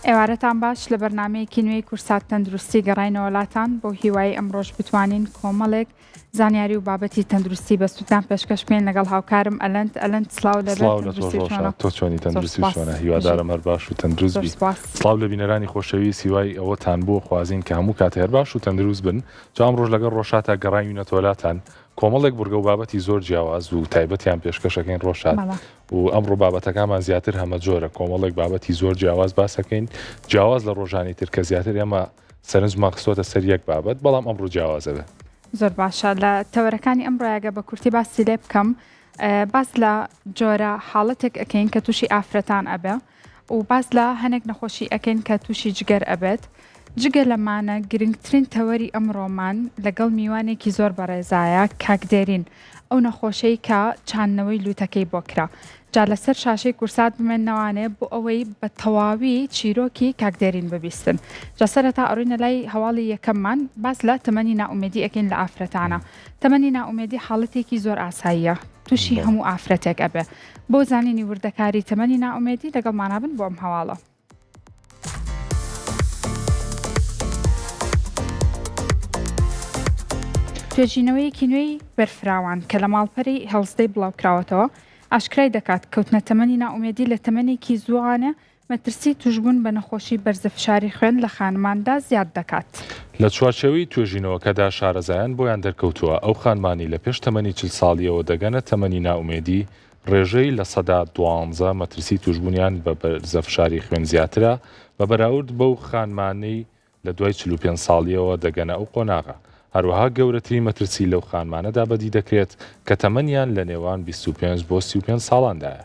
ئێوارەتان باش لە بەرنامەیەکی نوێی کورسات تەندروستی گەڕاینەوە لاتان بەو هیوایەی ئەمڕۆش بتوانین کۆمەڵێک زانیاری و بابەتی تەندروستی بەسوودتان پێشکەش بکەین لەگەڵ هاوکارم ئەلەند ئەلەند سڵاو لەبێت سڵاو لە تۆش تەندروستی ڕۆشا چۆنە تۆ چۆنی زۆر تەندروستی سوپاس چۆنە بژیت هیوادارم هەر باش و تەندروست زۆر بی سوپاس سڵاو لە بینەرانی خۆشەویست هیوای ئەوەتان بۆ خوازین کە هەموو کاتێ هەر باش و تەندروست بن جا ئەمڕۆش لەگەڵ ڕۆشاتا گەڕاوینەتەوە لاتان کۆمەڵێک بڕگە و بابەتی زۆر جیاواز و تایبەتیان پێشکەشەکەین ڕۆشات بەڵێ. و ئەمڕۆ بابەتەکانمان زیاتر هەمەجۆرە کۆمەڵێک بابەتی زۆر جیاواز باسەکەین جیاواز لە ڕۆژانی تر کە زیاتر ئێمە سەرنجمان خستۆتە سەر یەک بابەت بەڵام ئەمڕۆ جیاوازە بێ. زۆر باشە لە تەوەرەکانی ئەمڕۆیە گەر بە کورتی باسی لێ بکەم باس لە جۆرە حاڵەتێک ئەکەین کە تووشی ئافرەتان ئەبێ و باس لە هەنێک نەخۆشی ئەکەین کە تووشی جگەر ئەبێت جگە لەمانە گرنگترین تەوەری ئەمڕۆمان لەگەڵ میوانێکی زۆر بەڕێزایە کاک دێرین ئەو نەخۆشەی کە چاندنەوەی لوتەکەی بۆ کرا جا لەسەر شاشەی کورسات بمێننەوانێ بۆ ئەوەی بە تەواوی چیرۆکی کاک دێرین ببیستن جا سەرەتا ئەڕۆینە لای هەواڵی یەکەممان باس لە تەمەنی نائومێدی ئەکەین لە ئافرەتانە تەمەنی نائومێدی حاڵەتێکی زۆر ئاساییە تووشی هەموو ئافرەتێک ئەبێ بۆ زانینی وردەکاری تەمەنی نائومێدی لەگەڵمانا بن بۆ ئەم هەواڵە. توێژینەوەیەکی نوێی بەرفراوان کە لە ماڵپەری HealthDay بڵاوکراوەتەوە، ئاشکرای دەکات، کەوتنە تەمەنی نائومێدی لە تەمەنێکی زووانە مەترسی تووشبوون بە نەخۆشی بەرزە فشاری خوێن لە خانماندا زیاد دەکات. لە چوارچێوەی توێژینەوەکەدا شارەزایان بۆیان دەرکەوتووە، ئەو خانمانەی لە پێش تەمەنی 40 ساڵییەوە دەگەنە تەمەنی نائومێدی، ڕێژەی 12% مەترسی تووشبوونیان بە بەرزە فشاری خوێن زیاترە بە بەراورد بەو خانمانەی لە دوای 45 ساڵییەوە دەگەنە ئەو قۆناغە، هەروەها گەورەترین مەترسی لەو خانمانەدا بەدی دەکرێت کە تەمەنیان لە نێوان 25 بۆ 35 ساڵاندایە.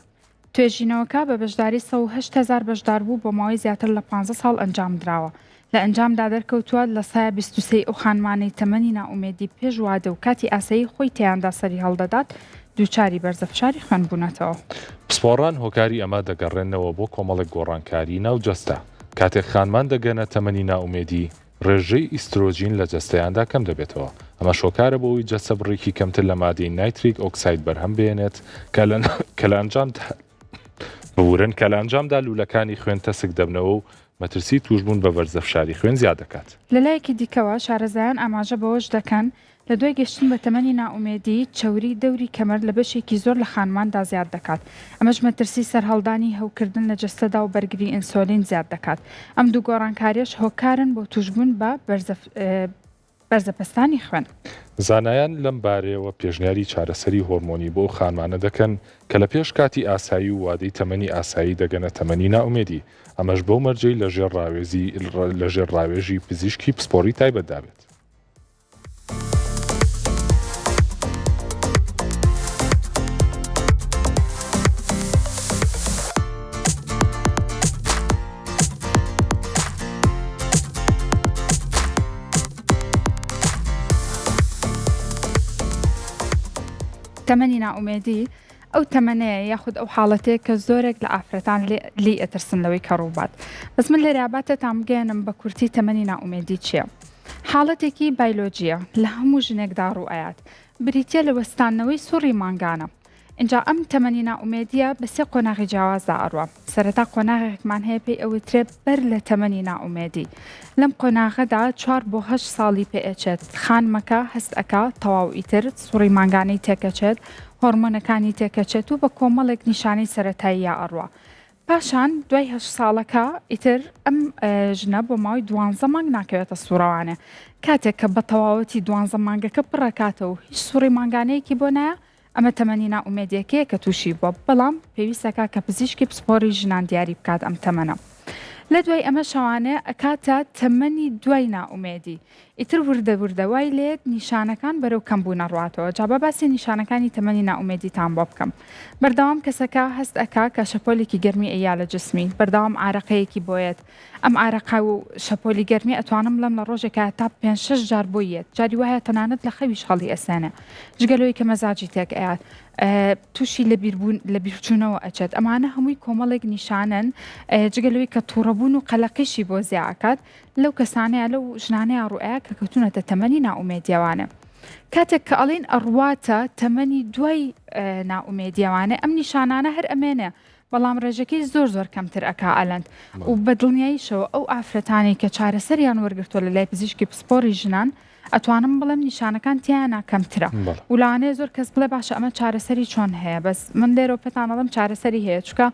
توێژینەوەکە بە بەشداری 108 هەزار بەشداربوو بۆ ماوەی زیاتر لە پانزە ساڵ ئەنجامدراوە، لە ئەنجامدا دەرکەوتووە لە سایە 23 ی ئەو خانمانەی تەمەنی نائومێدی پێش وادە و کاتی ئاسایی خۆی تێیاندا سەریهەڵدەدات دووچاری بەرزە فشاری خوێن بوونەتەوە. پسپۆڕان هۆکاری ئەمە دەگەڕێننەوە بۆ کۆمەڵێک گۆڕانکاری ناو جەستە، کاتێک خانمان دەگەنە تەمەنی نائومێدی ڕێژەی ئیسترۆجین لە جەستەیاندا کەم دەبێتەوە، ئەمەش هۆکارە بۆ ئەوەی جەستە بڕێکی کەمتر لە مادەی نایتریک ئۆکساید بەرهەم بهێنێت کە لە کە لە ئەنجامدا ببورن کە لە ئەنجامدا لوولەکانی خوێن تەسک دەبنەوە و مەترسی تووشبوون بە بەرزە فشاری خوێن زیاد دەکات. لەلایەکی دیکەوە شارەزایان ئاماژە بەوەش دەکەن، لە دوای گەشتن بە تەمەنی نائومێدی، چەوری دەوری کەمەر لە بەشێکی زۆر لە خانماندا زیاد دەکات، ئەمەش مەترسی سەرهەڵدانی هەوکردن لە جەستەدا و بەرگری ئینسۆلین زیاد دەکات، ئەم دوو گۆڕانکارییەش هۆکارن بۆ تووشبوون بە بەرزەپەستانی خوێن. زانایان لەم بارەیەوە پێشنیاری چارەسەری هۆرمۆنی بۆ ئەو خانمانە دەکەن کە لە پێش کاتی ئاسایی و وادەی تەمەنی ئاسایی دەگەنە تەمەنی نائومێدی، ئەمەش بەو مەرجەی لەژێر ڕاوێژی پزیشکی پسپۆڕی تایبەتدا بێت. تەمەنی نائومێدی ئەو تەمەنەیە یاخود ئەو حاڵەتەیە کە زۆرێک لە ئافرەتان لێی ئەترسن لەوەی کە ڕووبات بەس من لێرە باتەتان بگەیەنم بە کورتی تەمەنی نائومێدی چییە؟ حاڵەتێکی بایلۆجییە لە هەموو ژنێکدا ڕووئەیات بریتییە لە وەستاندنەوەی سوڕی مانگانە ئینجا ئەم تەمەنی نائومێدییە بە سێ قۆناغی جیاوازدا ئەڕوا سەرەتا قۆناغێکمان هەیە پێی ئەوترێ بەر لە تەمەنی نائومێدی لەم قۆناغەدا چوار بۆ هەشت ساڵی پێ ئەچێت خانمەکە هەست ئەکا تەواو ئیتر سوڕی مانگانەی تێکەچێت هۆرمۆنەکانی تێکەچێت و بە کۆمەڵێک نیشانەی سەرەتاییا ئەڕوا پاشان دوای هەشت ساڵەکە ئیتر ئەم ژنە بۆ ماوەی دوانزە مانگ ناکەوێتە سوڕەوانێ کاتێک کە بە تەواوەتی دوانزە مانگەکە پڕەکاتەوە هیچ سوڕی مانگانەیەکی بۆ نایە ئەمە تەمەنی نائومێدیەکەیە کە تووشی بووە، بەڵام پێویستەکا کە پزیشکی پسپۆری ژنان دیاری بکات ئەم تەمەنە. لە دوای ئەمە شەوانێ ئەکاتە تەمەنی دوای نائومێدی. ئیتر وردە وردە وای لێیەت نیشانەکان بەرەو کەم بوون ئەڕواتەوە. جا با باسی نیشانەکانی تەمەنی نائومێدیتان بۆ بکەم. بەردەوام کەسەکە هەست ئەکا کە شەپۆلێکی گەرمی ئەیا لە جسمی، بەردەوام عارەقەیەکی بۆیەت. ئەم ئارەقە و شەپۆلی گەرمی ئەتوانم بڵێم لە ڕۆژێکا تا پێنج شەش جار بۆی یەت جاری وایە تەنانەت لە خەویش هەڵی ئەسێنێ جگە لەوەی کە مەزاجی تێک ئەیات تووشی لەبیربوون لەبیرچوونەوە ئەچێت ئەمانە هەمووی کۆمەڵێک نیشانەن جگە لەوەی کە تووڕەبوون و قەلەقیشی بۆ زیا ئەکات لەو کەسانەیە لەو ژنانەیە ڕوئەیە کە کەوتونەتە تەمەنی نائومێدیەوانە کاتێک کە ئەڵین ئەڕواتە تەمەنی دوای نائومێدیەوانە ئەم نیشانانە هەر ئەمێنێ. بەڵام ڕێژەکەی زۆر زۆر کەمتر ئەکا ئەلەند و بە دڵنیاییشەوە ئەو ئافرەتانەی کە چارەسەریان وەرگرتووە لە لای پزیشکی پسپۆڕی ژنان ئەتوانم بڵێم نیشانەکان تیایانا کەمترە و لەوانەیە زۆر کەس بڵێ باشە ئەمە چارەسەری چۆن هەیە بەس من لێرەوە پێتان ئەڵێم چارەسەری هەیە چونکە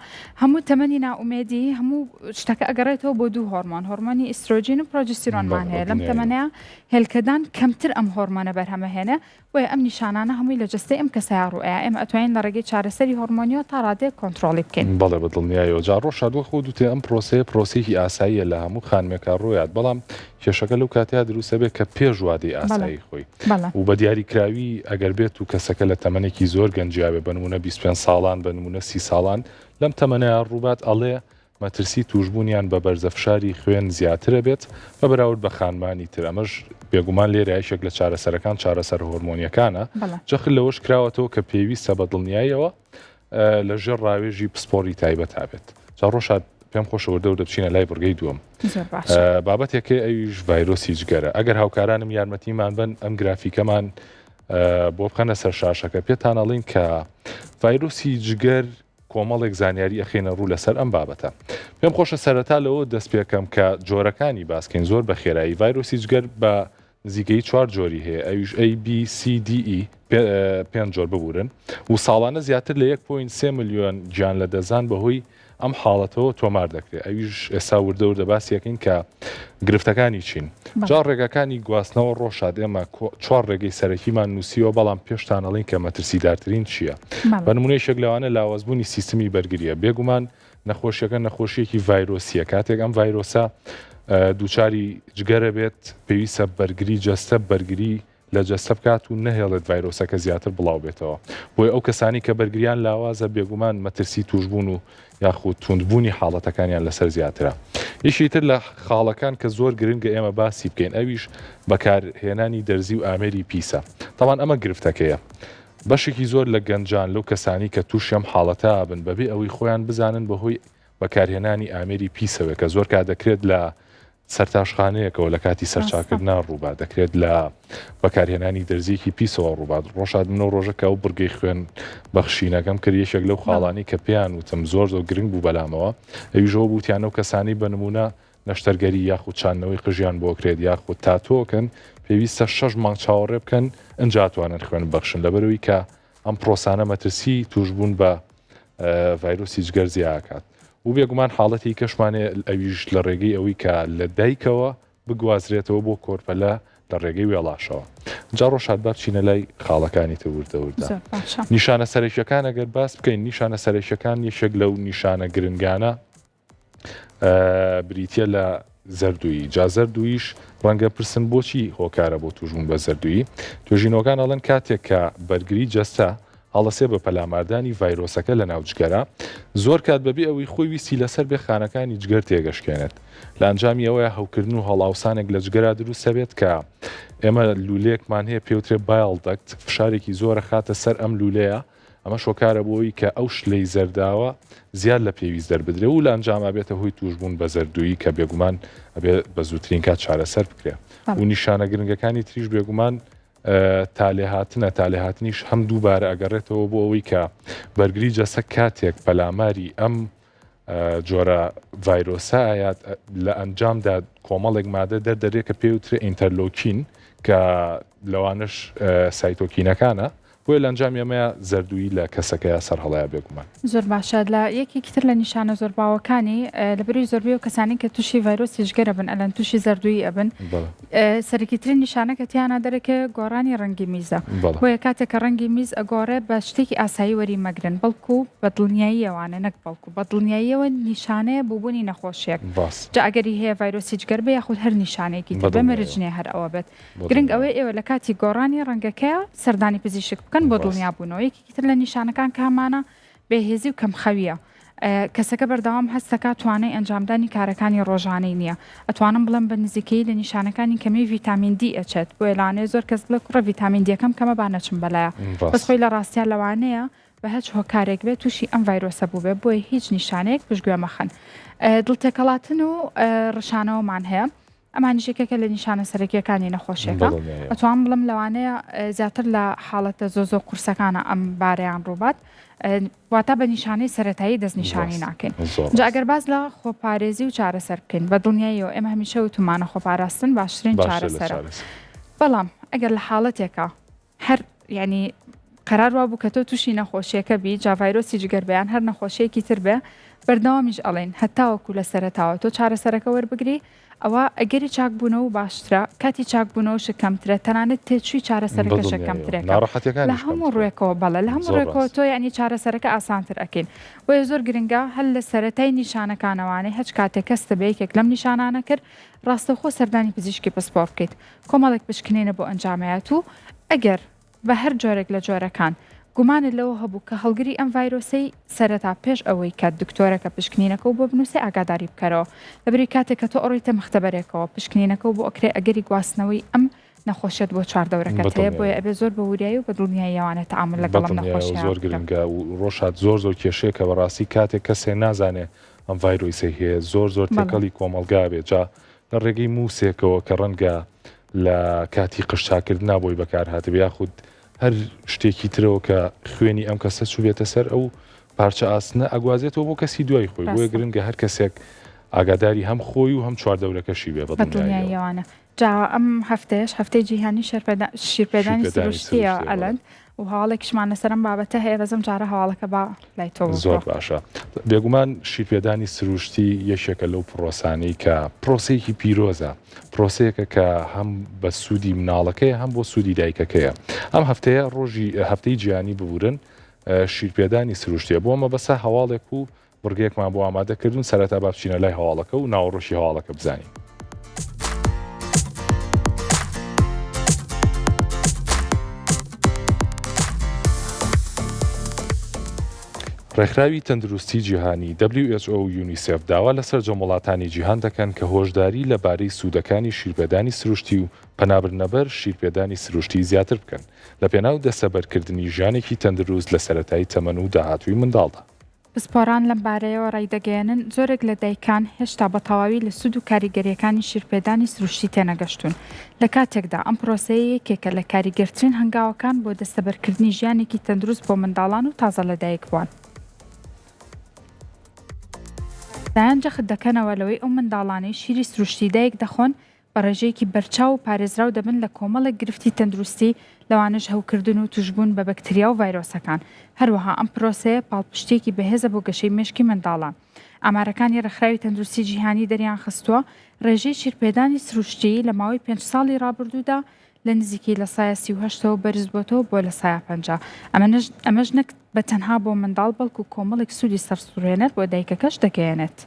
هەموو تەمەنی نائومێدی هەموو شتەکە ئەگەڕێتەوە بۆ دوو هۆرمۆن هۆرمۆنی ئیسترۆجین و پرۆجستیرۆنمان هەیە لەم تەمەنەیە هێلکەدان کەمتر ئەم هۆرمۆنە بەرهەمەهێنێ بۆیە ئەم نیشانانە هەمووی لە جەستەی ئەم کەسەیا ڕووئەیا، ئێمە ئەتوانین لە ڕێگەی چارەسەری هۆرمۆنیەوە تا ڕادەیەک کۆنترۆڵی بکەین. بەڵێ بە دڵنیایەوە. جا ڕۆشاد وەک خۆت وتت ئەم پرۆسەیە پرۆسەیەکی ئاساییە لە هەموو خانمێکا ڕوویات بەڵام کێشەکە لەو کاتەیا دروست ئەبێت کە پێش وادەی ئاسایی خۆی و بە دیاریکراوی ئەگەر بێت و کەسەکە لە تەمەنێکی زۆر گەنجیا بێ بە نموونە 25 ساڵان بە نموونە 30 ساڵان لەم تەمەنەیا ڕووبات ئەڵێ مەترسی تووشبوونیان بە بەرزە فشاری خوێن زیاترە بێت بە بەراورد بە خانمانی تر، ئەمەش بێگومان لێرە یەکێک لە چارەسەرەکان چارەسەرە هۆرمۆنییەکانە، جەخت لەوەش کراوەتەوە کە پێویستە بە دڵنیاییەوە لە ژێر ڕاوێژی پسپۆڕی تایبەتا بێت. جا ڕۆشاد پێم خۆشە وردە وردە بچینە لای بڕگەی دووەم. بابەتێکەی ئەویش ڤایرۆسی جگەرە. ئەگەر هاوکارانم یارمەتیمان بەن ئەم گرافیکەمان بۆ بخەنە سەر شاشەکە پێتان ئەڵین کە ڤایرۆسی جگەر کۆمەڵێک زانیاری ئەخەینە ڕوو لەسەر ئەم بابەتە. پێم خۆشە سەرەتا لەوە دەست پێکەم کە جۆرەکانی باس کەین زۆر بە خێرایی. ڤایرۆسی جگەر بە نزیکەیی چوار جۆری هەیە ئەویش A، B، C، D، E، پێنج جۆر ببورن، و ساڵانە زیاتر لە 1.3 ملیۆن گیان لەدەستدان بەهۆی ئەم حاڵەتەوە تۆمار دەکرێت ئەویش ئێستا وردە وردە باسی ئەکەین کە گرفتەکانی چین جا ڕێگاکانی گواستنەوە ڕۆشاد ئێمە چوار ڕێگەی سەرەکیمان نووسیوە بەڵام پێشتان ئەڵین کە مەترسیدارترین چییە بە نمونەیەک لەوانە لاوازبوونی سیستمی بەرگریە بێگومان نەخۆشیەکە نەخۆشیەکی ڤایرۆسیە کاتێک ئەم ڤایرۆسە دووچاری جگەرە بێت پێویستە بەرگری جەستە بەرگری لە جەستە بکات و نەهێڵێت ڤایرۆسەکە زیاتر بڵاوبێتەوە، بۆیە ئەو کەسانەی کە بەرگریان لاوازە بێگومان مەترسی توشبوون و یاخود توندبوونی حاڵەتەکانیان لەسەر زیاترە. یەکێکی تر لە خاڵەکان کە زۆر گرنگە ئێمە باسی بکەین ئەویش بەکارهێنانی دەرزی و ئامێری پیسە، تەبعەن ئەمە گرفتەکەیە بەشێکی زۆر لە گەنجان لەو کەسانی کە توشی ئەم حاڵەتە ئەبن بەبێ ئەوەی خۆیان بزانن بەهۆی بەکارهێنانی ئامێری پیسەوە کە زۆر کات دەکرێت لە سەرتاشخانەیەکەوە لە کاتی سەرچاکردنا ڕووبات، دەکرێت لە بەکارهێنانی دەرزییەکی پیسەوە ڕووبات. ڕۆشاد من ئەو ڕۆژە کە ئەو بڕگەی خوێن بەخشینەکەم کرد یەکێک لەو خاڵانەی کە پێیان وتم زۆر زۆر گرنگ بوو بەلامەوە ئەویش ئەوە بوو وتیان ئەو کەسانەی بە نموونە نەشتەرگەری یاخود چاندنەوەی قژیان بۆ کرێت یاخود تاتۆکن پێویستە شەش مانگ چاوەڕێ بکەن ئنجا توانن خوێن ببەخشن لەبەرئەوەی کە ئەم پرۆسانە مەترسی توشبوون بە ڤایرۆسی جگەر زیاکات و بێگومان حاڵەتی کەشمان هەیە ئەویش لە ڕێگەی ئەوەی کە لە دایکەوە بگوازرێتەوە بۆ کۆرپەلە لە ڕێگەی وێڵاشەوە. جا ڕۆژهات با بچینە لای خاڵەکانی تر وردە وردە. نیشانە سەرەکیەکان ئەگەر باس بکەین نیشانە سەرەکیەکان یەکێک لەو نیشانە گرنگانە بریتە لە زەردوویی جا زەردوویش ڕەنگە پرسن بۆچی هۆکارە بۆ توشبوون بە زەردوویی توێژینەوەکان ئەڵێن کاتێک کە بەرگری جەستە هەڵەسێ بە پەلاماردانی ڤایرۆسەکە لە ناو جگەرە زۆر کات بەبێ ئەوەی خۆی ویستی لەسەر بێ خانەکانی جگەر تێگەشکێنێت لە ئەنجامی ئەوەیە هەوکردن و هەڵاوسانێک لە جگەرا دروست دەبێت کە ئێمە لولەیەکمان هەیە پێوترێ bile duct فشارێکی زۆرە خاتە سەر ئەم لولەیە ئەمەش هۆکارە بۆ ئەوەی کە ئەو شلەی زەرداوە زیاد لە پێویست دەربدرێ و لە ئەنجاما بێتە هۆی تووشبوون بە زەردوویی کە بێگومان ئەبێ بە زووترین کات چارەسەر بکرێ و نیشانە گرنگەکانی تریش بێگومان تالێهاتنە تالێهاتنیش هەم دووبارە ئەگەڕێتەوە بۆ ئەوەی کە بەرگری جەستە کاتێک پەلاماری ئەم جۆرە ڤایرۆسە ئایا لە ئەنجامدا کۆمەڵێک مادە دەردەرێت کە پێوترێ interleukin کە لەوانش سایتۆکینەکانە بۆیە لە ئەنجامی ئەمەیا زەردوویی لە کەسەکەیا سەرهەڵەیا بێگومان. زۆر باشە لە یەکێکی تر لە نیشانە زۆر باوەکانی لەبەرئەوەی زۆربەی ئەو کەسانەی کە توشی ڤایرۆسی جگەر ئەبن ئەلەن توشی زەردوویی ئەبن سەرەکی ترین نیشانە کە تیانا دەرەکەوێ گۆڕانی ڕەنگی میزە بۆیە کاتێک کە ڕەنگی میز ئەگۆڕێ بە شتێکی ئاسایی وەری مەگرن بەڵکو بە دڵنیاییەوانە نەک بەڵکو بە دڵنیاییەوە نیشانەیە بۆ بوونی نەخۆشیەک جا ئەگەری هەیە ڤایرۆسی جگەر بێ یاخود هەر نیشانەیەکی تر بێ مەرج نیە هەر ئەوە بێت گرنگ ئەوەیە ئێوە لە کاتی گۆڕانی ڕەنگەکەیا سەردانی پزیشک بکەن بۆ دڵنیابوونەوە. یەکێکی تر لە نیشانەکان کە هەمانە بێهێزی و کەمخەوییە. کەسەکە بەردەوام هەست دەکات توانای ئەنجامدانی کارەکانی ڕۆژانەی نییە. ئەتوانم بڵێم بە نزیکەیی لە نیشانەکانی کەمیی ڤیتامین دی ئەچێت. بۆیە لەوانەیە زۆر کەس بڵێ کوڕە ڤیتامین دیەکەم کەمە با نەچم بەلایا. بەس خۆی لە ڕاستیا لەوانەیە بە هەچ هۆکارێک بێت تووشی ئەم ڤایرۆسە بووبێ بۆیە هیچ نیشانەیەک پشتگوێ مەخەن. دڵتێکەڵاتن و ڕشانەوەمان هەیە. ئەمانیش یەکێکە لە نیشانە سەرەکییەکانی نەخۆشیەکە. بەدڵنیایەوە. ئەتوانم بڵێم لەوانەیە زیاتر لە حاڵەتە زۆر زۆر قورسەکانە ئەم بارەیان ڕووبات. واتا بە نیشانەی سەرەتایی دەستنیشانی ڕاست. ناکەین. زۆر جا ڕاست. ئەگەر باس لە خۆپارێزی و چارەسەر بکەین، بە دڵنیاییەوە ئێمە هەمیشە وتومانە خۆپاراستن باشترین باشترە لە چارەسەرە. چارەسەر. بەڵام ئەگەر لە حاڵەتێکا هەر یانی قەرار وابوو کە تۆ تووشی نەخۆشیەکە بی جا ڤایرۆسی جگەر بێ یان هەر نەخۆشیەکی تر بێ بەردەوامیش ئەڵێین هەتاوەکو لە سەرەتاوە تۆ چارەسەرەکە وەربگری ئەوە ئەگەری چاکبوونەوە باشترە کاتی چاکبوونەوەشت کەمترە تەنانەت تێچووی چارەسەرەکەشە بەدڵنیایەوە کەمترێکە لە ناڕەحەتیەکانیش هەموو کەمترە ڕوێکەوە بەڵێ لە هەموو زۆر ڕوێکەوە ڕاست. تۆ یانی چارەسەرەکە ئاسانتر ئەکەین بۆیە زۆر گرنگە هەر لە سەرەتای نیشانەکانەوانەی هەچ کاتێک هەستت بە یەکێک لەم نیشانانە کرد ڕاستەوخۆ سەردانی پزیشکی پسپۆڕ بکەیت کۆمەڵێک پشکنینە بۆ ئەنجامەیات و ئەگەر بە هەر جۆرێک لە جۆرەکان گومانت لەوە هەبوو کە هەڵگری ئەم ڤایرۆسەی سەرەتا پێش ئەوەی کە دکتۆرەکە پشکنینەکەو بۆ بنووسێ ئاگاداری بکەرەوە لەبری کاتێک کە تۆ ئەڕۆیتە مختبەرێکەوە پشکنینەکەو بۆ ئەکرێ ئەگەری گواستنەوەی ئەم نەخۆشیەت بۆ چواردەورەکەت هەیە بۆیە بەدڵنیایەوە. ئەبێ زۆر بە وریایی و بە دڵنیاییەوانە تەعامول لەگەڵ ئەم بەدڵنیایەوە نەخۆشیە زۆر بکەن. گرنگە و ڕۆژهات زۆر زۆر کێشەیە کە بەڕاستی کاتێک کەسێ نازانێ ئەم ڤایرۆیسەی هەیە زۆر زۆر بەڵێ. تێکەڵی کۆمەڵگا بێ جا لە ڕێگەی مووسێکەوە کە ڕەنگە لە کاتی قژچاکردنا بۆی بەکار هاتبێ یاخود هەر شتێکی ترەوە کە خوێنی ئەم کەسە چووبێتە سەر ئەو پارچە ئاسنە ئەگوازێتەوە بۆ کەسی دوای خۆی بۆیە ڕاستە. گرنگە هەر کەسێک ئاگاداری هەم خۆی و هەم چواردەورەکەشی بێ بە دڵنیاییەوە. بەدڵنیاییەوانە. جا ئەم هەفتەیەش هەفتەی جیهانی شەرپێدا شیرپێدانی شیرپێدانی سروشتییە سروشتییە بەڵێ. ئەلەند و هەواڵێکیشمان لەسەر ئەم بابەتە هەیە بەس ئەم جارە هەواڵەکە با لای تۆ زۆر بڕۆ. باشە. بێگومان شیرپێدانی سروشتی یەکێکە لەو پڕۆسانەی کە پڕۆسەیەکی پیرۆزە، پڕۆسەیەکە کە هەم بە سوودی مناڵەکەیە هەم بۆ سوودی دایکەکەیە. ئەم هەفتەیە ڕۆژی هەفتەی جیهانی ببورن شیرپێدانی سروشتیە. بۆ مەبەستە هەواڵێک و بڕگەیەکمان بۆ ئامادە کردوون، سەرەتا با بچینە لای هەواڵەکە و ناوەڕۆکی هەواڵەکە بزانین. ڕێکخراوی تەندروستی جیهانی، WHO، و یونیسێف داوا لە سەرجەم وڵاتانی جیهان دەکەن کە هۆشداری لە بارەی سوودەکانی شیرپێدانی سروشتی و پەنابردنەبەر شیرپێدانی سروشتی زیاتر بکەن لە پێناو دەستەبەرکردنی ژیانێکی تەندروست لە سەرەتای تەمەن و داهاتووی منداڵدا. پسپۆڕان لەم بارەیەوە ڕایدەگەیەنن، زۆرێک لە دایکان هێشتا بە تەواوی لە سوود و کاریگەرییەکانی شیرپێدانی سروشتی تێنەگەشتوون، لە کاتێکدا ئەم پرۆسەیە یەکێکە لە کاریگەرترین هەنگاوەکان بۆ دەستەبەرکردنی ژیانێکی تەندروست بۆ منداڵان و تازە لەدایکبووان. زانایان جەخت دەکەنەوە لەوەی ئەو منداڵانەی شیری سروشتی دایک دەخۆن بە ڕێژەیەکی بەرچاو و پارێزراو دەبن لە کۆمەڵێک گرفتی تەندروستی لەوانەش هەوکردن و توشبوون بە بەکتریا و ڤایرۆسەکان، هەروەها ئەم پرۆسەیە پاڵپشتییەکی بەهێزە بۆ گەشەی مێشکی منداڵان. ئامارەکانی ڕێکخراوی تەندروستی جیهانی دەریانخستووە، ڕێژەی شیرپێدانی سروشتی لە ماوەی پێنج ساڵی ڕابردوودا لە نزیکەی لە سایە 38 ەوە بەرزبووەتەوە بۆ لە سایە 50، ئەمەش نەک بە تەنها بۆ منداڵ بەڵکو کۆمەڵێک سوودی سەرسوڕهێنەر بۆ دایکەکەش دەگەیەنێت.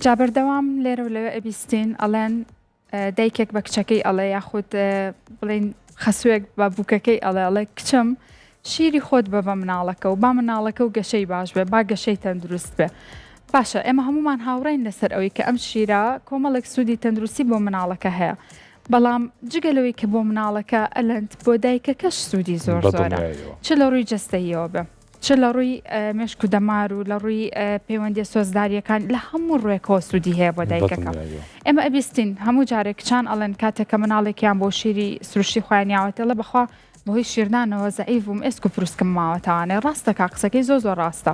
جا بەردەوام لێرە و لەوێ ئەبیستین ئەڵێن دایکێک بە کچەکەی ئەڵێ یاخود بڵین خەسوێک بە بووکەکەی ئەڵێ ئەڵێ کچم شیری خۆت بە بە مناڵەکە و با مناڵەکە و گەشەی باش بێ با گەشەی تەندروست بێ باشە ئێمە هەمومان هاوڕێین لەسەر ئەوەی کە ئەم شیرە کۆمەڵێک سوودی تەندروستی بۆ مناڵەکە هەیە بەڵام جگە لەوەی کە بۆ مناڵەکە ئەلەند بۆ دایکەکەش سوودی زۆر زۆرە بەدڵنیاییەوە. چ لە ڕووی جەستەییەوە بێ چ لە ڕووی مێشک و دەمار و لە ڕووی پەیوەندیە سۆزداریەکان لە هەموو ڕوێکەوە سوودی هەیە بۆ دایکەکە بەدڵنیاییەوە. ئێمە ئەبیستین هەموو جارێک کچان ئەڵێن کاتێک کە مناڵێکیان بۆ شیری سروشتی خۆیان یاوەتێ ئەڵێ بەخوا بەهۆی شیردانەوە زەعیف بووم ئێسک و پروسکم ماوەتەوانێ ڕاستەکا قسەکەی زۆر زۆر ڕاستە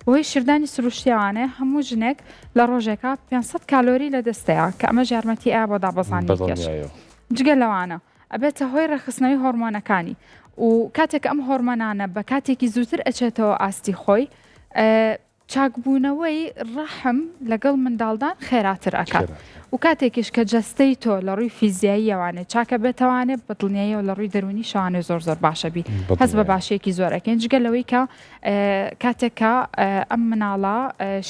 بەهۆی شیردانی سروشتیەوانێ هەموو ژنێک لە ڕۆژێکا 500 کالۆری لە دەستەیە کە ئەمەش یارمەتی ئەیا بۆ دابەزاندنی کێش بەدڵنیایەوە. جگە لەوانە ئەبێتە هۆی ڕێکخستنەوەی هۆرمۆنەکانی و کاتێک ئەم هۆرمۆنانە بە کاتێکی زووتر ئەچێتەوە ئاستی خۆی چاکبوونەوەی ڕەحم لەگەڵ منداڵدان خێراتر ئەکات. و کاتێکیش کە جەستەی تۆ لە ڕووی فیزیاییەوانێ چاکە بێتەوانێ بە دڵنیاییەوە لە ڕووی دەروونیشەوانێ زۆر زۆر باشە بی هەست بە باشیەکی زۆر ئەکەین جگە لەوەی کە کاتێک کە ئەم مناڵە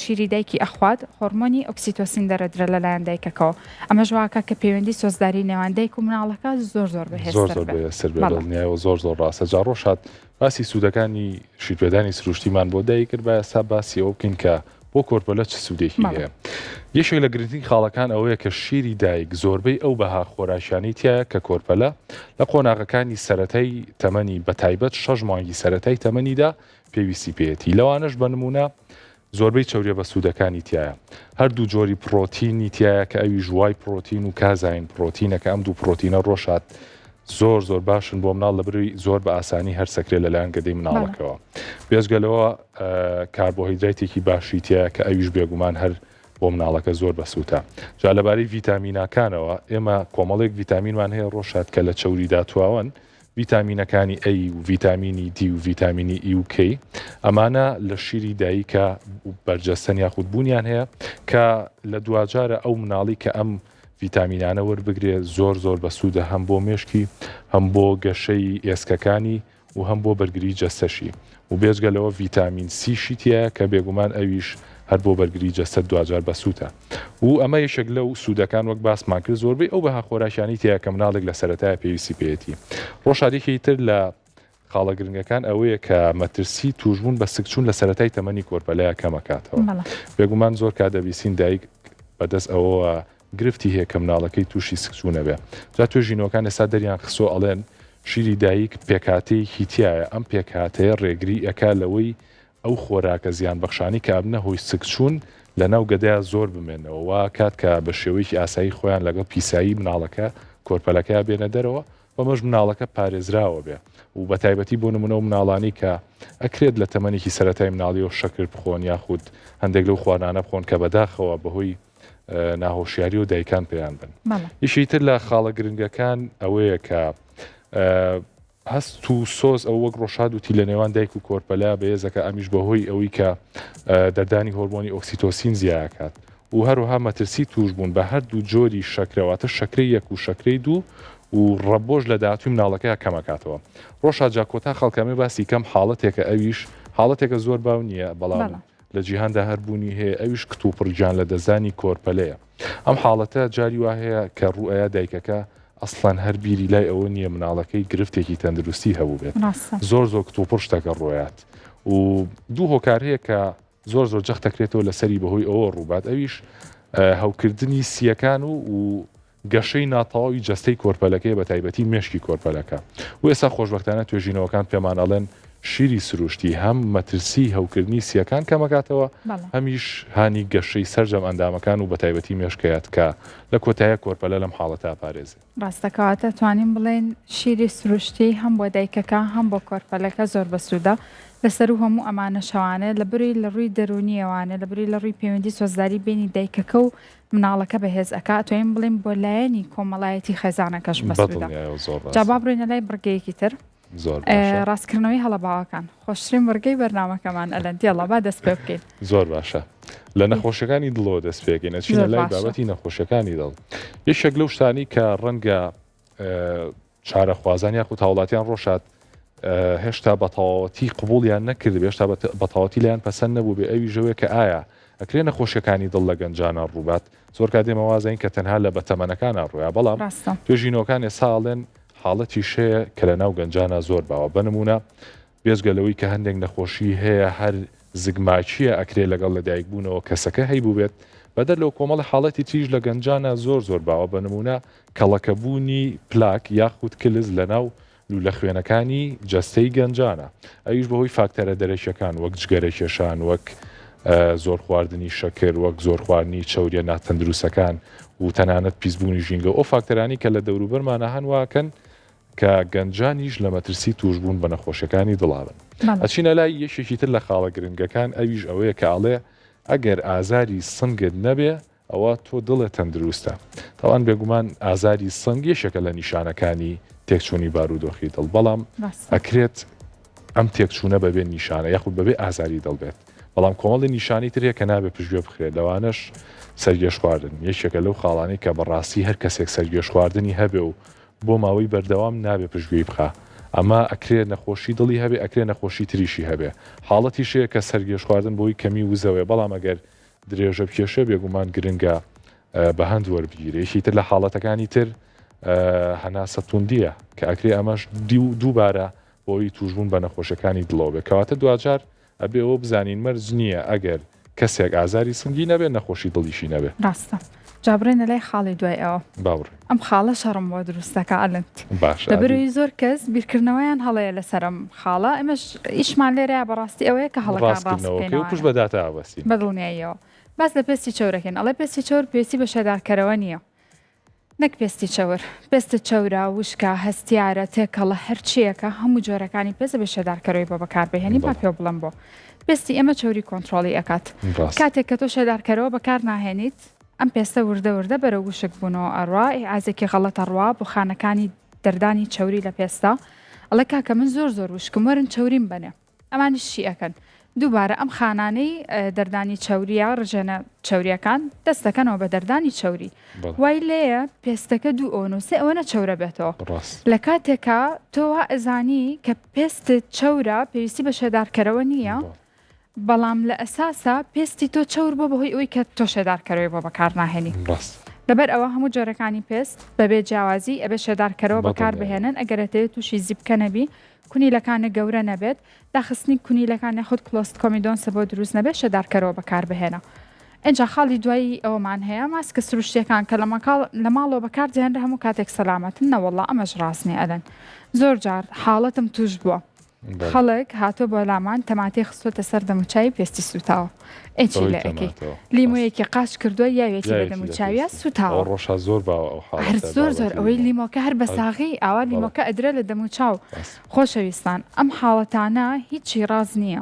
شیری دایکی ئەخوات هۆرمۆنی ئۆکسیتۆسین دەرەدرێت لەلایەن دایکەکەوە ئەمەش واکە کە پەیوەندی سۆزداری نێوان دایک و مناڵەکە زۆر زۆر بەهێزتر زۆر زۆر بەهێزتر بێ دڵنیایەوە زۆر زۆر ڕاستە جا ڕۆژهات باسی سوودەکانی شیرپێدانی سروشتیمان بۆ دایک کرد با ئێستا باسی ئەوە بکەین کە بۆ کۆرپەلە چ سوودێکی هەیە؟ یەکێک لە گرنگترین خاڵەکان ئەوەیە کە شیری دایک زۆربەی ئەو بەها خۆراکیانەی تیایە کە کۆرپەلە لە قۆناغەکانی سەرەتای تەمەنی بەتایبەت شەش مانگی سەرەتای تەمەنیدا پێویستی پێیەتی لەوانەش بە نموونە زۆربەی چەوریە بەسوودەکانی تیایە هەردوو جۆری پڕۆتینی تیایە کە ئەویش whey protein و casein protein ە کە ئەم دوو پڕۆتینە ڕۆشات زۆر زۆر باشن بۆ مناڵ لەبەرئەوەی زۆر بە ئاسانی هەرسەکرێ لەلایەن گەدەی مناڵەکەوە بێجگە لەوە کاربۆهیدرایتێکی باشی تیایە کە ئەویش بێگومان هەر بۆ مناڵەکە زۆر بەسووتە جا لەبارەی ڤیتامیناکانەوە ئێمە کۆمەڵێک ڤیتامینمان هەیە ڕۆشات کە لە چەوریدا تواون ڤیتامینەکانی A و ڤیتامینی D و ڤیتامینی E و K ئەمانە لە شیری دایکە بەرجەستەن یاخود بوونیان هەیە کە لە دواجارە ئەو مناڵی کە ئەم ڤیتامینانە وەربگرێ زۆر زۆر بەسوودە هەم بۆ مێشکی هەم بۆ گەشەی ئێسکەکانی و هەم بۆ بەرگری جەستەشی و بێجگە لەوە ڤیتامین سی شی تیایە کە بێگومان ئەویش هەر بۆ بەرگری جەستەت دواجار بەسووتە و ئەمە یەکێک لەو سوودەکان وەک باسمان کرد زۆربەی ئەو بەها خۆراکیانەی تیایە کە مناڵێک لە سەرەتایە پێویستی پێیەتی ڕۆژهات یەکێکی تر لە خاڵە گرنگەکان ئەوەیە کە مەترسی تووشبوون بە سکچوون لە سەرەتای تەمەنی کۆرپەلەیا کەمەکاتەوە. بێگومان زۆر کات دەبیستین دایک بەدەست ئەوەوە گرفتی هەیە کە مناڵەکەی تووشی سکچوون ئەبێ. جا توێژینەوەکان ئێستا دەریان خستووە ئەڵێن شیری دایک پێکهاتەیەکی تیایە ئەم پێکهاتەیە ڕێگری ئەکا لەوەی ئەو خۆراکە زیانبەخشانەی کە ئەبنە هۆی سکچوون لەناو گەدەیا زۆر بمێنەوە وا ئەکات کە بە شێوەیەکی ئاسایی خۆیان لەگەڵ پیسایی مناڵەکە کۆرپەلەکەیا بێنە دەرەوە بەمەش مناڵەکە پارێزراوە بێ و بەتایبەتی بۆ نمونە ئەو مناڵانەی کە ئەکرێت لە تەمەنێکی سەرەتای مناڵیەوە شەکر بخۆن یاخود هەندێک لەو خواردنانە بخۆن کە بەداخەوە بەهۆی ناهۆشیاری و دایکان پێیان بن. یەکێکی تر لە خاڵە گرنگەکان ئەوەیە کە هەست و سۆز ئەو وەک ڕۆشاد وتی لە نێوان دایک و کۆرپەلە بەهێزەکە ئەمیش بەهۆی ئەوەی کە دەردانی هۆرمۆنی ئۆکسیتۆسین زیاکات و هەروەها مەترسی تووشبوون بە هەردوو جۆری شەکرە واتە شەکرەی یەک و شەکرەی دوو و ڕەبۆش لە داهاتووی مناڵەکەیا کەمەکاتەوە. ڕۆشاد جا کۆتا خاڵ کە ئەمەوێ باسی کەم حاڵەتێکە ئەویش حاڵەتێکە زۆر باو نییە بەڵام لە جیهاندا هەر بوونی هەیە ئەویش کتوپڕ گیان لەدەستدانی کۆرپەلەیە. ئەم حاڵەتە جاری وا هەیە کە ڕووئەیا دایکەکە ئەسڵەن هەر بیری لای ئەوە نییە مناڵەکەی گرفتێکی تەندروستی هەبووبێت. زۆر زۆر کتوپڕ شتەکە ڕووئەیات و دوو هۆکار هەیە کە زۆر زۆر جەخت دەکرێتەوە لەسەری بەهۆی ئەوە ڕووبات ئەویش هەوکردنی سییەکان و و گەشەی ناتەواوی جەستەی کۆرپەلەکەیە بە تایبەتی مێشکی کۆرپەلەکە و ئێستا خۆشبەختانە توێژینەوەکان پێمان ئەڵێن شیری سروشتی هەم مەترسی هەوکردنی سییەکان کەمەکاتەوە هەمیش هانی گەشەی سەرجەم ئەندامەکان و بەتایبەتی مێشکەیەت کە لە کۆتایە کۆرپەلە لەم حاڵەتە ئەپارێزێ. ڕاستە کەواتە توانین بڵێین شیری سروشتی هەم بۆ دایکەکە هەم بۆ کۆرپەلەکە زۆر بەسوودە لەسەروو هەموو ئەمانەشەوانێ لەبری لە ڕووی دەروونیەوانێ لەبری لە ڕووی پەیوەندی سۆزداری بینی دایکەکە و مناڵەکە بەهێز ئەکا ئەتوانین بڵێین بۆ لایەنی کۆمەڵایەتی خێزانەکەش بەسوودە بەدڵنیایەوە زۆر جا ڕاستە. با بڕۆینە لای بڕگەیەکی تر زۆر باشە. ڕاستکردنەوەی هەڵە باوەکان خۆشترین بڕگەی بەرنامەکەمان ئەلەند یەڵا با دەست پێ بکەین. زۆر باشە لە نەخۆشیەکانی دڵەوە دەست پێکەین ئەچینە لای بابەتی نەخۆشیەکانی دڵ یەکێک لەو شتانی کە ڕەنگە چارەخوازان یاخود هاوڵاتیان ڕۆشات هێشتا بە تەواوەتی قبوڵیان نەکرد هێشتا بە تەواوەتی لایەن پەسەند نەبوو بێ ئەوی ژەوێ کە ئایا ئەکرێ نەخۆشیەکانی دڵ لە گەنجانە ڕووبات زۆر کات ئێمە وازین کە تەنها لە بەتەمەنەکانە ڕوویا بەڵام توێژینەوەکان ئێستا ئەڵێن حاڵەتیش هەیە کە لە ناو گەنجانە زۆر باوە بە نمونە بێجگە لەوەی کە هەندێک نەخۆشی هەیە هەر زگماکییە ئەکرێ لەگەڵ لەدایکبوونەوە کەسەکە هەیبووبێت، بەدەر لەو کۆمەڵە حاڵەتی تریش لە گەنجانا زۆر زۆر باوە بە نموونە کەڵەکەبوونی پلاک یاخود کلز لەناو لوولە خوێنەکانی جەستەی گەنجانە ئەویش بەهۆی فاکتەرە دەرەکیەکان وەک جگەرەکێشان وەک زۆر خواردنی شەکر وەک زۆر خواردنی چەوریە ناتەندروستەکان و تەنانەت پیسبوونی ژینگە ئەو فاکتەرانی کە لە دەوروبەرمانە هەن واکەن کە گەنجانیش لە مەترسی تووشبوون بە نەخۆشیەکانی دڵا بن. ئەچینە لای یەکێکی تر لە خاڵە گرنگەکان ئەویش ئەوەیە کە ئەڵێ ئەگەر ئازاری سنگت نەبێ ئەوە تۆ دڵت تەندروستە. تاوان بێگومان ئازاری سنگ یەکێکە لە نیشانەکانی تێکچوونی بارودۆخی دڵ بەڵام ئەکرێت ئەم تێکچوونە بەبێ نیشانە یاخود بەبێ ئازاری دڵ بێت. بەڵام کۆمەڵی نیشانەی تر هەیە کە نابێ پشتگوێ بخرێت لەوانەش سەرگێژخواردن یەکێکە لەو خاڵانەی کە بەڕاستی هەر کەسێک سەرگێژخواردنی هەبێ و بۆ ماوەی بەردەوام نابێ پشتگوێی بخا ئەمە ئەکرێ نەخۆشی دڵی هەبێ ئەکرێ نەخۆشی تریشی هەبێ حاڵەتیش هەیە کە سەرگێژخواردن بۆی کەمی وزەوەیە بەڵام ئەگەر درێژە بکێشێ بێگومان گرنگە بە هەند وەربگیرێ یەکی تر لە حاڵەتەکانی تر هەناسە توندیە کە ئەکرێ ئەمەش دووبارە بۆی توشبوون بە نەخۆشیەکانی دڵەوە بێ کەواتە دواجار ئەبێ ئەوە بزانین مەرج نییە ئەگەر کەسێک ئازاری سنگی نەبێ نەخۆشی دڵیشی نەبێ. ڕاستە جا بڕێنە لای خاڵی دوای ئەوە. با بڕۆین. ئەم خاڵە شەڕم بۆ دروست دەکا ئەلنت. باشە ئەبی. لەبەرئەوەی زۆر کەس بیرکردنەوەیان هەڵەیە لەسەر ئەم خاڵە ئێمەش ئیشمان لێرەیە بەڕاستی ئەوەیە کە هەڵەکان ڕاست ڕاستکردنەوەکەی و پشت بکەینەوە. بە داتا ئەبەستین. بەدڵنیاییەوە. باس لە پێستی چەورەکەین ئەڵێ پێستی چەور پێویستی بە شێدارکەرەوە نییە. نەک پێستی چەور، پێستت چەورە، وشکە، هەستیارە، تێکەڵە، هەرچییەکە، هەموو جۆرەکانی پێست ئەبێ شێدارکەرەوەی بۆ بەکاربهێنی، با پێو بڵێم بۆ. پێستی ئێمە چەوری کۆنترۆڵی ئەکات. کاتێک کە تۆ شێدارکەرەوە بەکار ناهێنیت، ئەم پێستە وردە وردە بەرەو وشک بوونەوە ئەڕوا، ئیعازێکی غەڵەت ئەڕوا بۆ خانەکانی دەردانی چەوری لە پێستا، ئەڵێ کاکە من زۆر زۆر وشکم وەرن چەوریم بەنێ. ئەمانیش چی ئەکەن؟ دووبارە ئەم خانانەی دەردانی چەوریە، ڕژێنە چەوریەکان، دەست دەکەنەوە بە دەردانی چەوری. وای لێیە پێستەکە دوو ئەوەنە و سێ ئەوەنە چەورە بێتەوە. لە کاتێکا تۆ وا ئەزانی کە پێستت چەورە پێویستی بە شێدارکەرەوە نییە، بەڵام لە ئەساسا پێستی تۆ چەور بووە بەهۆی ئەوەی کە تۆ شێدارکەرەوەی بۆ بەکار ناهێنی. لەبەر ئەوە هەموو جۆرەکانی پێست بەبێ جیاوازی ئەبێ شێدارکەرەوە بەکار بهێنن ئەگەر ئەتەوێت تووشی زیپکە نەبی کونیلەکانت گەورە نەبێت، داخستنی کونیلەکان یاخود closed comedone س بۆ دروست نەبێت شێدارکەرەوە بەکاربهێنە. ئینجا خاڵی دوایی ئەوەمان هەیە ماسکە سروشتیەکان کە لە ماڵەوە بەکاردێنرێ هەموو کاتێک سەلامەتن نەوەڵا ئەمەش ڕاست نیە ئەلەن زۆر جار حاڵەتم توش بووە خەڵک هاتووە بۆ لامان تەماتەی خستۆتە سەر دەموچاوی پێستی سوتاوە ئەی چی لێ ئەکەی لیمۆیەکی قاچ کردووە یاوێتی بە دەموچاویا سوتاوە ڕۆژا زۆر باوە ئەو حاڵەتە هەر زۆر زۆر ئەوەی لیمۆکە هەر بە ساغی ئاوا لیمۆکە ئەدرێ لە دەموچاو خۆشەویستان ئەم حاڵەتانە هیچی ڕاست نییە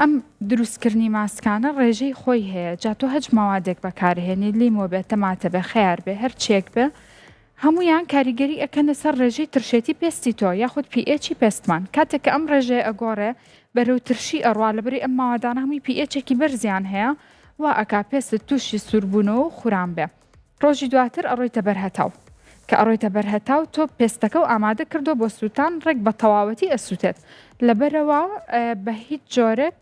ئەم دروستکردنی ماسکانە ڕێژەی خۆی هەیە جا تۆ هەچ مەوادێک بەکارهێنی لیمۆ بێ تەماتە بێ خەیار بێ هەرچیەک بێ هەموویان کاریگەری ئەکەنە سەر ڕێژەی ترشێتی پێستی تۆ یاخود pH ی پێستمان، کاتێک کە ئەم ڕێژەیە ئەگۆڕێ بەرەو ترشی ئەڕوا لەبەرەی ئەم مەوادانە هەمووی pH ێکی بەرزیان هەیە وا ئەکا پێستت تووشی سووربوونەوە و خوران بێ ڕۆژی دواتر ئەڕۆیتە بەر هەتاو کە ئەڕۆیتە بەر هەتاو تۆ پێستەکەو ئامادە کردووە بۆ سووتان ڕێک بە تەواوەتی ئەسووتێت لەبەرەوە بە هیچ جۆرێک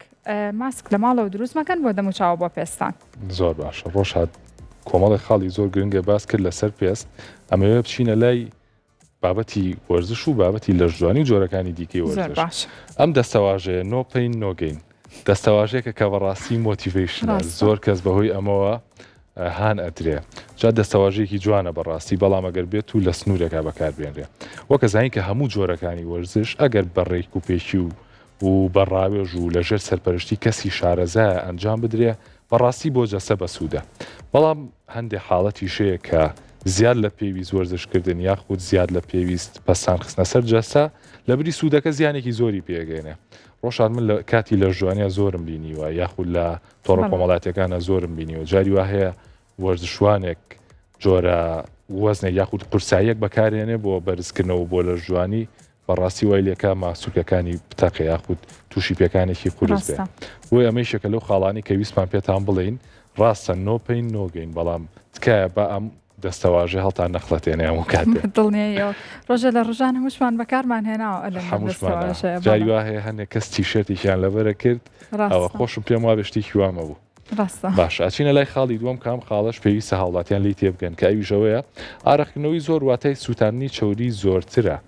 ماسک لە ماڵەوە دروست مەکەن بۆ دەموچاو بۆ پێستان. زۆر باشە ڕۆژهات کۆمەڵێک خاڵی زۆر گرنگە باس کرد لەسەر پێست ئەمەوێ بچینە لای بابەتی وەرزش و بابەتی لەشجوانی و جۆرەکانی دیکەی وەرزش باش ئەم دەستەواژەیە no pain no gain دەستەواژەیەکە کە بەڕاستی motivation ە زۆر کەس بەهۆی ئەمەوە هان ئەدرێ جا دەستەواژەیەکی جوانە بەڕاستی بەڵام ئەگەر بێت و لە سنوورێکا بەکاربێنرێ وەکە زانین کە هەموو جۆرەکانی وەرزش ئەگەر بە ڕێک و پێکی و و بە ڕاوێژ و لە ژێر سەرپەرشتی کەسی شارەزایە ئەنجام بدرێ بەڕاستی بۆ جەستە بەسوودە بەڵام هەندێ حاڵەتیش هەیە کە زیاد لە پێویست وەرزش کردن یاخود زیاد لە پێویست پەستان خستنە سەر جەستە لەبری سوودەکە زیانێکی زۆری پێگەێنێ ڕۆژان من لە کاتی لەشجوانیا زۆرم بینیوە یاخود لە تۆڕە کۆمەڵاتیەکانە زۆرم بینیوە جاری وا هەیە وەرزشوانێک جۆرە وەزنێک یاخود قورساییەک بەکارێنێ بۆ بەرزکردنەوە بۆ لەشجوانی بەڕاستی وای لێکا ماسولکەکانی بتەقێ یاخود تووشی پێکانێکی قورس بێ بۆیە ئەمە یەکێکە لەو خاڵانەی کە ویستمان پێتان بڵێین ڕاستە no pain no gain بەڵام تکایە با ئەم دەستەواژەی هەڵتان نەخڵەتێنێ هەموو کاتێ. دڵنیاییەوە ڕۆژێ لە ڕۆژان هەمووشمان بەکارمان هێناوە ئەلەم هەمووشمان جاری وا هەیە هەندێک کەس تیشێرتێکیان لەبەرە کرد ئەوە خۆشم پێم وابێ شتێکی وامە بوو. ڕاستە. باشە ئەچینە لای خاڵی دووەم کە ئەم خاڵەش پێویستە هاوڵاتیان لێی تێبگەن کە ئەویش ئەوەیە ئارەقکردنەوەی زۆر واتای سووتاندنی چەوری زۆرترە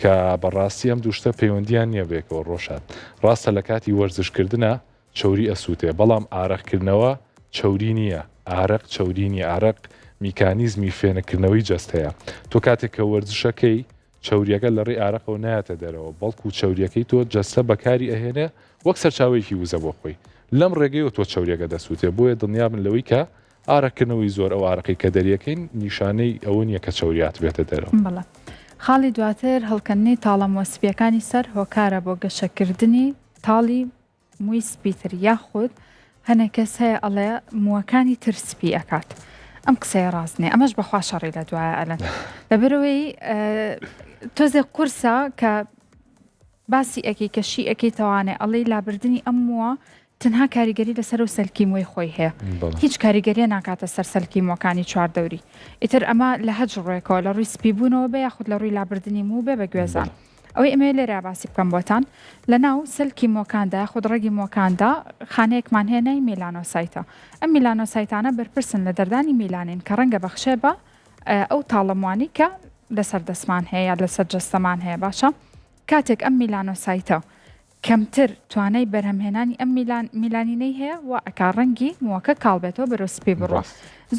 کە بەڕاستی ئەم دوو شتە پەیوەندیان نییە بەیەکەوە ڕۆشاد ڕاستە لە کاتی وەرزشکردنا چەوری ئەسووتێ بەڵام ئارەقکردنەوە چەوری نییە ئارەق چەوری نییە ئارەق میکانیزمی فێنککردنەوەی جەستەیە تۆ کاتێک کە وەرزشەکەی چەوریەکە لە ڕێی ئارەقەوە نایەتە دەرەوە، بەڵکو چەوریەکەی تۆ جەستە بەکاری ئەهێنێ وەک سەرچاوەیەکی وزە بۆ خۆی. لەم ڕێگەیەوە تۆ چەوریەکە دەسوتێ، بۆیە دڵنیابن لەوەی کە ئارەقکردنەوەی زۆر ئەو ئارەقەی کە دەریەکەین نیشانەی ئەوە نیە کە چەوری هاتبێتە دەرەوە. بەڵێ. خاڵی دواتر هەڵکەندنی تاڵە مووە سپییەکانی سەر هۆکارە بۆ گەشەکردنی تاڵی مووی سپیتر یاخود هەنێ کەس هەیە ئەڵێ مووەکانی تر سپی ئەکات ئەم قسەیە ڕاست نیە ئەمەش بەخوا شەڕی لە دوایە ئەلەن لەبەرەوەی تۆزێک قورسە کە باسی ئەکەی کە شی ئەکەی تەوانێ ئەڵێی لابردنی ئەم مووە. تەنها کاریگەری لەسەر ئەو سەلکی مووەی خۆی هەیە هیچ کاریگەریە ناکاتە سەر سەلکی مووەکانی چواردەوری ئیتر ئەمە لە هەچ ڕوێکەوە لە ڕووی سپی بوونەوە بێ یاخود لە ڕووی لابردنی موو بێ بە گوێزان ئەوەی ئەمەوێ لێرە باسی بکەم بۆتان لە ناو سەلکی مووەکاندا یاخود ڕەگی مووەکاندا خانەیەکمان هەیە ناوی میلانۆسایتە ئەم میلانۆسایتانە بەرپرسن لە دەردانی میلانین کە ڕەنگە بەخشێ بە ئەو تاڵە مووانەی کە لەسەر دەستمان هەیە یا لەسەر جەستەمان هەیە باشە کاتێک ئەم میلانۆسایتە کەمتر توانای بەرهەمهێنانی ئەم میلان میلانینەی هەیە وا ئەکا ڕەنگی مووەکە کاڵ بێتەوە بەرەو سپی بڕوا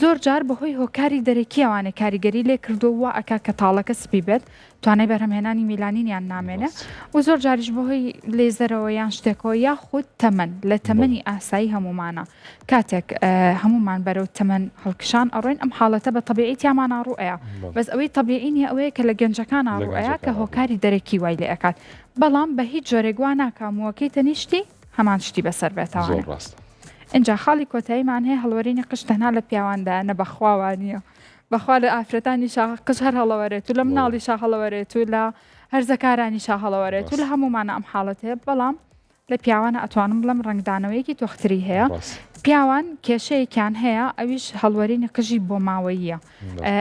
زۆر جار بەهۆی هۆکاری دەرەکییەوانێ کاریگەری لێ کردووە وا ئەکا کە تاڵەکە سپی بێت توانای بەرهەمهێنانی میلانینیان نامێنێ و زۆر جاریش بەهۆی لێزەرەوە یان شتێکەوە یاخود تەمەن لە تەمەنی ئاسایی هەموومانە کاتێک هەموومان بەرەو تەمەن هەڵکشان ئەڕۆین ئەم حاڵەتە بە تەبیعی تیامانا ڕوو ئەیا بەس ئەوەی تەبیعی نیە ئەوەیە کە لە گەنجەکانا ڕوو ئەیا کە هۆکاری دەرەکی وای لێ ئەکات بەڵام بە هیچ جۆرێک وا ناکا مووەکەی تەنیشتی هەمان شتی بەسەر بێتەوانێ. زۆر ڕاستە. ئینجا خاڵی کۆتاییمان هەیە هەڵوەرینی قژ تەنها لە پیاواندایە نە بەخوا وانیە بەخوا لە ئافرەتانیشا قژ هەر هەڵەوەرێت و لە مناڵیشا هەڵەوەرێت و لە هەرزەکارانیشا هەڵەوەرێت و لە هەموومانە ئەم حاڵەت هەیە بەڵام لە پیاوانە ئەتوانم بڵێم ڕەنگدانەوەیەکی تۆختری هەیە. پیاوان کێشەیەکیان هەیە ئەویش هەڵوەرینی قژی بۆماوەییە.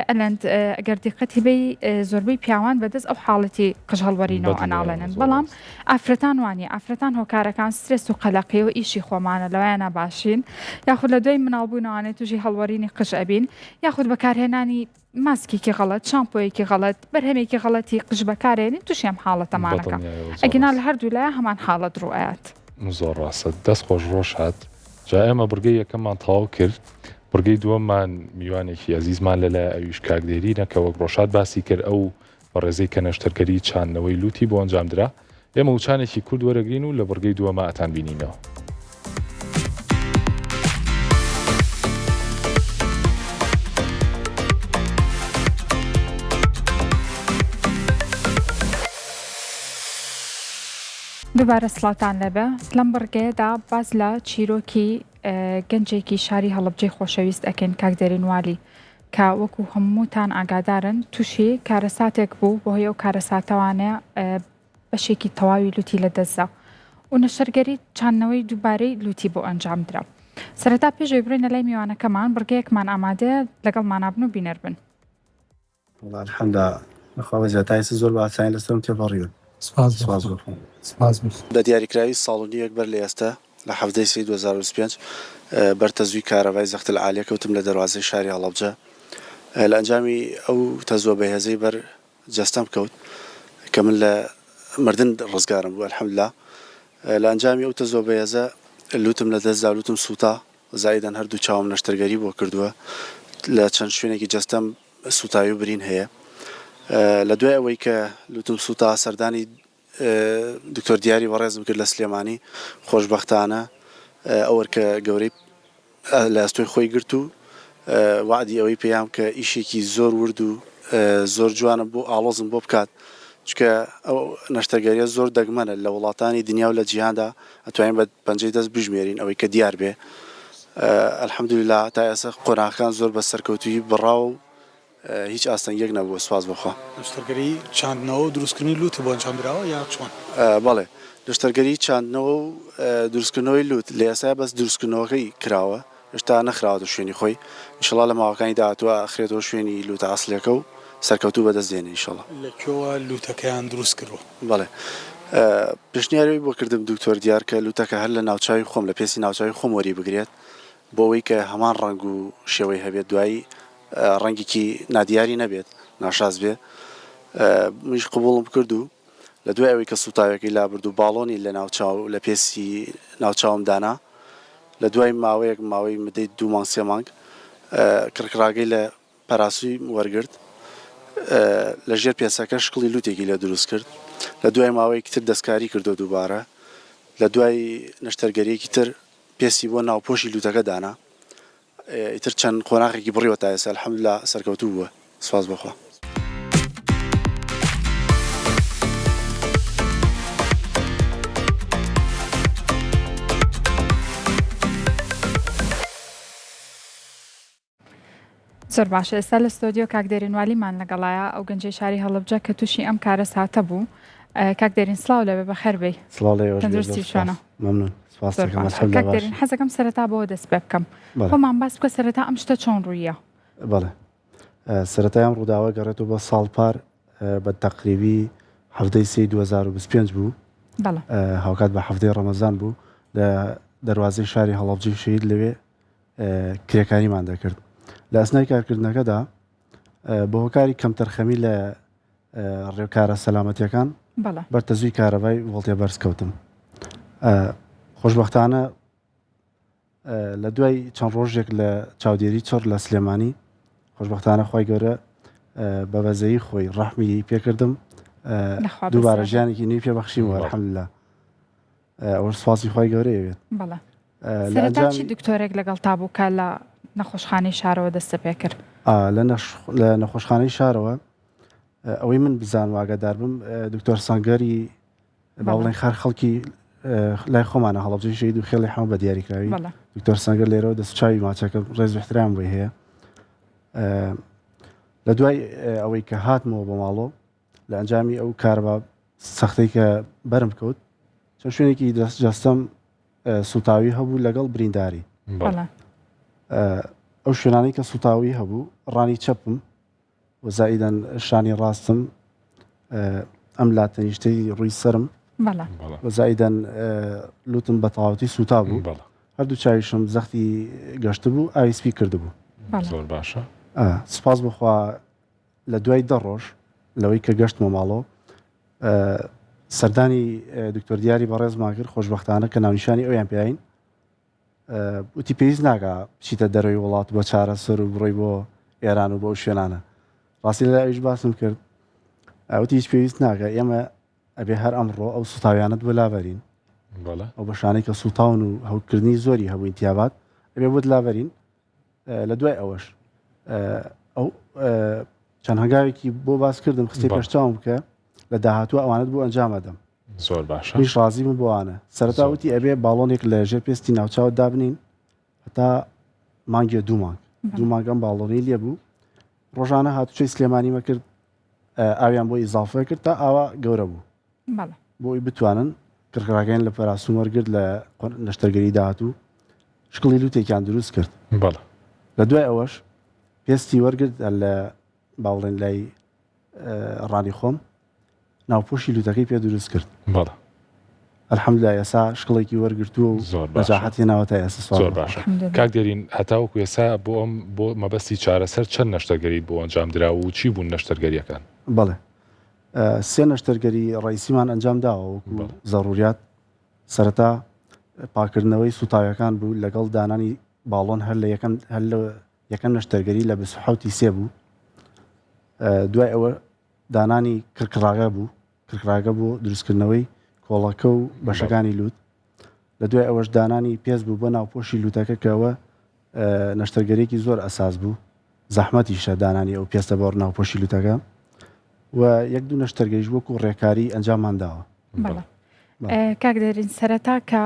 ئەلەند ئەگەر دیقەتی بەی زۆربەی پیاوان بەدەست ئەو حاڵەتی قژ هەڵوەرینەوە ئەناڵێنن بەڵام ئافرەتان وانیە ئافرەتان هۆکارەکان سترێس و قەلەقی و ئیشی خۆمانە لەوایانە باشین یاخود لە دوای مناڵبوونەوانێ تووشی هەڵوەرینی قژ ئەبین یاخود بەکارهێنانی ماسکێکی غەڵەت، شامپۆیەکی غەڵەت، بەرهەمێکی غەڵەتی قژ بەکارێنین توشی ئەم حاڵەتەمانەکا بەدڵنیایەوە زۆر ئەگینا ڕاستە. لە هەردوو لایە هەمان حاڵەت ڕوو ئەیات. زۆر ڕاستە دەست خۆش ڕۆژهات جا ئێمە بڕگەی یەکەممان تەواو کرد بڕگەی دووەممان میوانێکی ئەزیزمان لەلایە ئەویش کاک دێرینە کە وەک ڕۆژهات باسی کرد ئەو بەڕێزەی کە نەشتەرگەری چاندنەوەی لوتی بۆ ئەنجام درا ئێمە وچانێکی کورت وەرەگرین و لە بڕگەی دووەما ئەتان بینینەوە. دووبارە سڵاوتان لێبێ لەم بڕگەیەدا باس لە چیرۆکی گەنجێکی شاری هەڵەبجەی خۆشەویست ئەکەین کاک دێرین والی کە وەکو هەمووتان ئاگادارن تووشی کارەساتێک بوو بەهۆی ئەو کارەساتەوانە بەشێکی تەواوی لوتی لەدەستدا و نەشتەرگەری چاندنەوەی دووبارەی لوتی بۆ ئەنجام درا. سەرەتا پێش ئەوەی بڕۆینە لای میوانەکەمان بڕگەیەکمان ئامادەیە لەگەڵمانا بن و بینەر بن. وەڵا الحمدا بەخوا بەزیاد تا ئێستا زۆر بە ئاسانی لەسەرم تێپەڕیون سپاس بۆ سپاس خوا بۆ خوا. سپاس بۆ خوا. بە دیاریکراوی ساڵ و نیوێک بەر لە ئێستا لە حەڤدە ی سێی 2025 بەر تەزووی کارەبای زەخت العالیە کەوتم لە دەروازەی شاری هەڵەبجە لە ئەنجامی ئەو تەزووە بەهێزەی بەر جەستەم کەوت کە من لە مردن ڕزگارم بوو الحمدللە لە ئەنجامی ئەو تەزووە بەهێزە لوتم لە دەستدا لوتم سووتا زائیدەن هەردوو چاوم نەشتەرگەری بۆ کردووە لە چەند شوێنێکی جەستەم سووتاوی و برین هەیە لە دوای ئەوەی کە لوتم سووتا سەردانی دکتۆر دیاری بەڕێزم کرد لە سلێمانی خۆشبەختانە ئەو ئەرکە گەورەی لە ئەستۆی خۆی گرت و وەعدی ئەوەی پێیام کە ئیشێکی زۆر ورد و زۆر جوانم بۆ ئاڵۆزم بۆ بکات چونکە ئەو نەشتەرگەریە زۆر دەگمەنە لە وڵاتانی دنیا و لە جیهاندا ئەتوانین بە پەنجەی دەست بژمێرین ئەوەی کە دیار بێ الحمدللە تا ئێستا قۆناغەکان زۆر بە سەرکەوتوویی بڕاوە و هیچ ئاستەنگیەک نەبووە سوپاس بۆ خوا. نەشتەرگەری چاندنەوە و دروستکردنی لووت بۆ ئەنجام دراوە یا چۆن؟ بەڵێ نەشتەرگەری چاندنەوە و دروستکردنەوەی لووت لە ئێستایا بەس دروستکردنەوەکەی کراوە هێشتا نەخراوەتە شوێنی خۆی ئینشەڵا لە ماوەکانی داهاتووا ئەخرێتەوە شوێنی لووتە ئەسڵیەکە و سەرکەوتوو بەدەست دێنێ ئینشەڵا. لە کوێوە لووتەکەیان دروست کردووە؟ بەڵێ پێشنیاری ئەوەی بۆ کردم دکتۆر دیار کە لووتەکە هەر لە ناوچاوی خۆم لە پێستی ناوچاوی خۆم وەری بگرێت بۆ ئەوەی کە هەمان ڕەنگ و شێوەی هەبێت دوایی ڕەنگێکی نادیاری نەبێت ناشاز بێ منیش قبوڵم کرد و لە دوای ئەوەی کە سوتاوێکی لابرد و باڵۆنی لە ناوچاو لە پێستی ناوچاوم دانا لە دوای ماوەیەک ماوەی مدەی دوو مانگ سێ مانگ کڕکڕاگەی لە پەراسوی وەرگرت لە ژێر پێسەکە شکڵی لوتێکی لێ دروست کرد لە دوای ماوەیەکی تر دەستکاری کردو دووبارە لە دوای نەشتەرگەریەکی تر پێستی بۆ ناوپۆشی لوتەکە دانا ئیتر چەند قۆناغێکی بڕیوە تا ئێستا الحمدللە سەرکەوتوو بووە سوپاس بۆ خوا. زۆر باشە ئێستا لە ستۆدیۆ کاک دێرین والیمان لەگەڵایە ئەو گەنجەی شاری هەڵەبجە کە تووشی ئەم کارەساتە بوو. کاک دێرین سڵاو لەبێ بەخێر بێی. سڵاو لە ئێوەش بێ زۆر تەندروستی سوپاس چۆنە؟ مەمنون سوپاس زۆر دەکەم باشە الحمدللە کاک باش دێرین حەزەکەم سەرەتا بەوە دەست پێ بکەم بەڵێ بۆمان باس بکە سەرەتا ئەم شتە چۆن ڕوویە؟ بەڵێ سەرەتای ئەم ڕووداوە گەڕێتەوە بۆ ساڵ پار بە تەقریبی حەڤدەی سێی 2025 بوو بەڵێ هاوکات بە حەڤدەی ڕەمەزان بوو لە دەروازەی شاری هەڵەبجەی شەهید لەوێ کرێکاریمان دەکرد لە ئەسنای کارکردنەکەدا بە هۆکاری کەمتەرخەمی لە ڕێکارە سەلامەتیەکان بەر تەزووی کارەبای ڤۆڵتێ بەرز کەوتم خۆشبەختانە لە دوای چەند ڕۆژێک لە چاودێری چڕ لە سلێمانی خۆشببختانە خی گەورە بە بەزەیی خۆی ڕەحمی پێکردم دووبارە ژیانێکی نوێی پێبەخشیم وەرحەملا ئەوەش سوپاسی خوای گەورەیە بێت. بەڵێ سەرەتا چی دکتۆرێک لەگەڵتا بوو کە لە نەخۆشخانەی شارەوە دەستە پێ کرد؟ لە نەخۆشخانەی شارەوە ئەوەی من بزانم و ئاگادار بم دکتۆر سەنگەری با بڵێن خار خەڵکی لای خۆمانە هەڵەبجەی شەهید و خێڵی حەمە بە دیاریکراوی دکتۆر سەنگەر لێرەوە دەست چاوی ماچەکە ڕێز و احترام بۆی هەیە لە دوای ئەوەی کە هاتمەوە بۆ ماڵۆ لە ئەنجامی ئەو کارەبا سەختەی کە بەرم کەوت چەند شوێنێکی دەست جەستەم سوتاوی هەبوو لەگەڵ برینداری ئەو شوێنانەی کە سوتاوی هەبوو ڕانی چەپم و زائیدەن شانی ڕاستم ئەم لاتەنیشتەی ڕووی سرم و زائیدەن لوتم بە تەواوەتی سوتا بوو هەردوو چاویشم زەختی گەشت بوو ئاوی سپی کردبوو زۆر باشە سپاس بخوا لە دوای دە ڕۆژ لەوەی کە گەشتمە ماڵۆ سەردانی دکتۆر دیاری بەڕێزمان کرد خۆشببختانە کە ناونیشانی ئەویان پیاین وتی پێویست ناکا بچیتە دەرەوەی وڵات بۆ چارەسەر و بڕۆی بۆ ئێران و بۆ ئەو شوێنانە ڕاستی لە ئەویش باسم کرد ئەوتی هیچ پێویست ناکە ئێمە ئەبێ هەر ئەمڕۆ ئەو سوتاویانت بۆ لابەرین ئەو بەشانەی کە سوتاون و هەوکردنی زۆری هەبووین تیابات ئەبێ بۆت لابەرین لە دوای ئەوەش ئەو چەند هەنگاوێکی بۆ باس کردم خستی پێشچاوم بکە لە داهاتوو ئەوانت بۆ ئەنجامەدەم زۆر باشە منیش ڕازی بووم بۆوانە سەرەتا وتی ئەبێ باڵۆنێک لە ژێر پێستی ناوچاوت دابنین هەتا مانگێ دوو مانگ دوو مانگ ئەم باڵۆنەی لێ بوو ڕۆژانە هاتوچۆی سلێمانیمە کرد ئاویان بۆ ئیزافە کرد تا ئاوا گەورە بوو بۆ ئەوی بتوانن کڕکڕاکەیان لە پەراسوم وەرگرت لە نەشتەرگەری داهاتوو شکڵی لوتێکیان دروست کرد بەڵێ لە دوای ئەوەش پێستی وەرگرت لە با بڵێن لای ڕانی خۆم ناوپۆشی لوتەکەی پێ دروست کرد. بەڵێ. الحمدللە ئێسا شکڵێکی وەرگرتووە و زۆر باشە. نەجاحەت هێناوە تا ئێستا سوپاس زۆر بۆ خوا. باشە کاک دێرین هەتاوەکو ئێستا بۆ ئەم بۆ مەبەستی چارەسەر چەند نەشتەرگەریت بۆ ئەنجام درا و چی بوون نەشتەرگەریەکان؟ بەڵێ سێ نەشتەرگەری ڕئیسیمان ئەنجام داوە وەکو بەڵێ. زەروریات سەرەتا پاکردنەوەی سوتاویەکان بوو لەگەڵ دانانی باڵۆن هەر لە یەکەم هەر لە یەکەم نەشتەرگەری لە 27 ی سێ بوو دوای ئەوە دانانی کڕکڕاگە بوو، کڕکڕاگە بۆ دروستکردنەوەی کۆڵەکە و بەشەکانی لووت، لە دوای ئەوەش دانانی پێست بوو بۆ ناوپۆشی لووتەکە کە ئەوە نەشتەرگەریەکی زۆر ئەساس بوو، زەحمەتیشە دانانی ئەو پێستە بۆ ناوپۆشی لووتەکە و یەک دوو نەشتەرگەریش وەکو ڕێکاری ئەنجاممان داوە. بەڵێ. کاک دێرین سەرەتا کە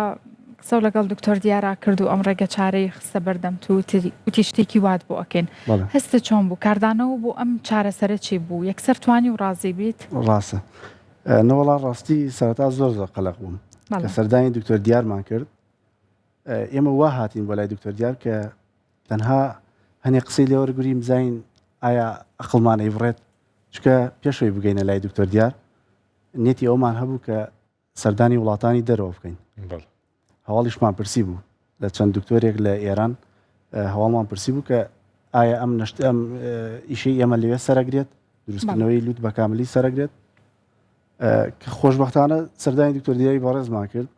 قسەو لەگەڵ دکتۆر دیارا کرد و ئەم ڕێگە چارەی خستە بەردەمت و وتی شتێکی وات بۆ ئەکەین هەستت چۆن بوو کاردانەوە بۆ ئەم چارەسەرە چی بوو یەکسەر توانی و ڕازی بیت؟ ڕاستە نەوەڵا ڕاستی سەرەتا زۆر زۆر قەلەق بووم کە سەردانی دکتۆر دیارمان کرد ئێمە وا هاتین بۆ لای دکتۆر دیار کە تەنها هەنێ قسەی لێوەرگریم بزانین ئایا ئەقڵمان ئەیبڕێت چکە پێشەوەی بگەینە لای دکتۆر دیار نیەتی ئەومان هەبوو کە سەردانی وڵاتانی دەرەوە بکەین هەواڵیشمان پرسی بوو لە چەند دکتۆرێک لە ئێران هەواڵمان پرسی بوو کە ئایا ئەم نەشت ئەم ئیشەی ئێمە لەوێ سەرەگرێت دروستکردنەوەی لوت بە کاملی سەرەگرێت کە خۆشببختانە سەردانی دکتۆر دیاری بەڕێزمان کرد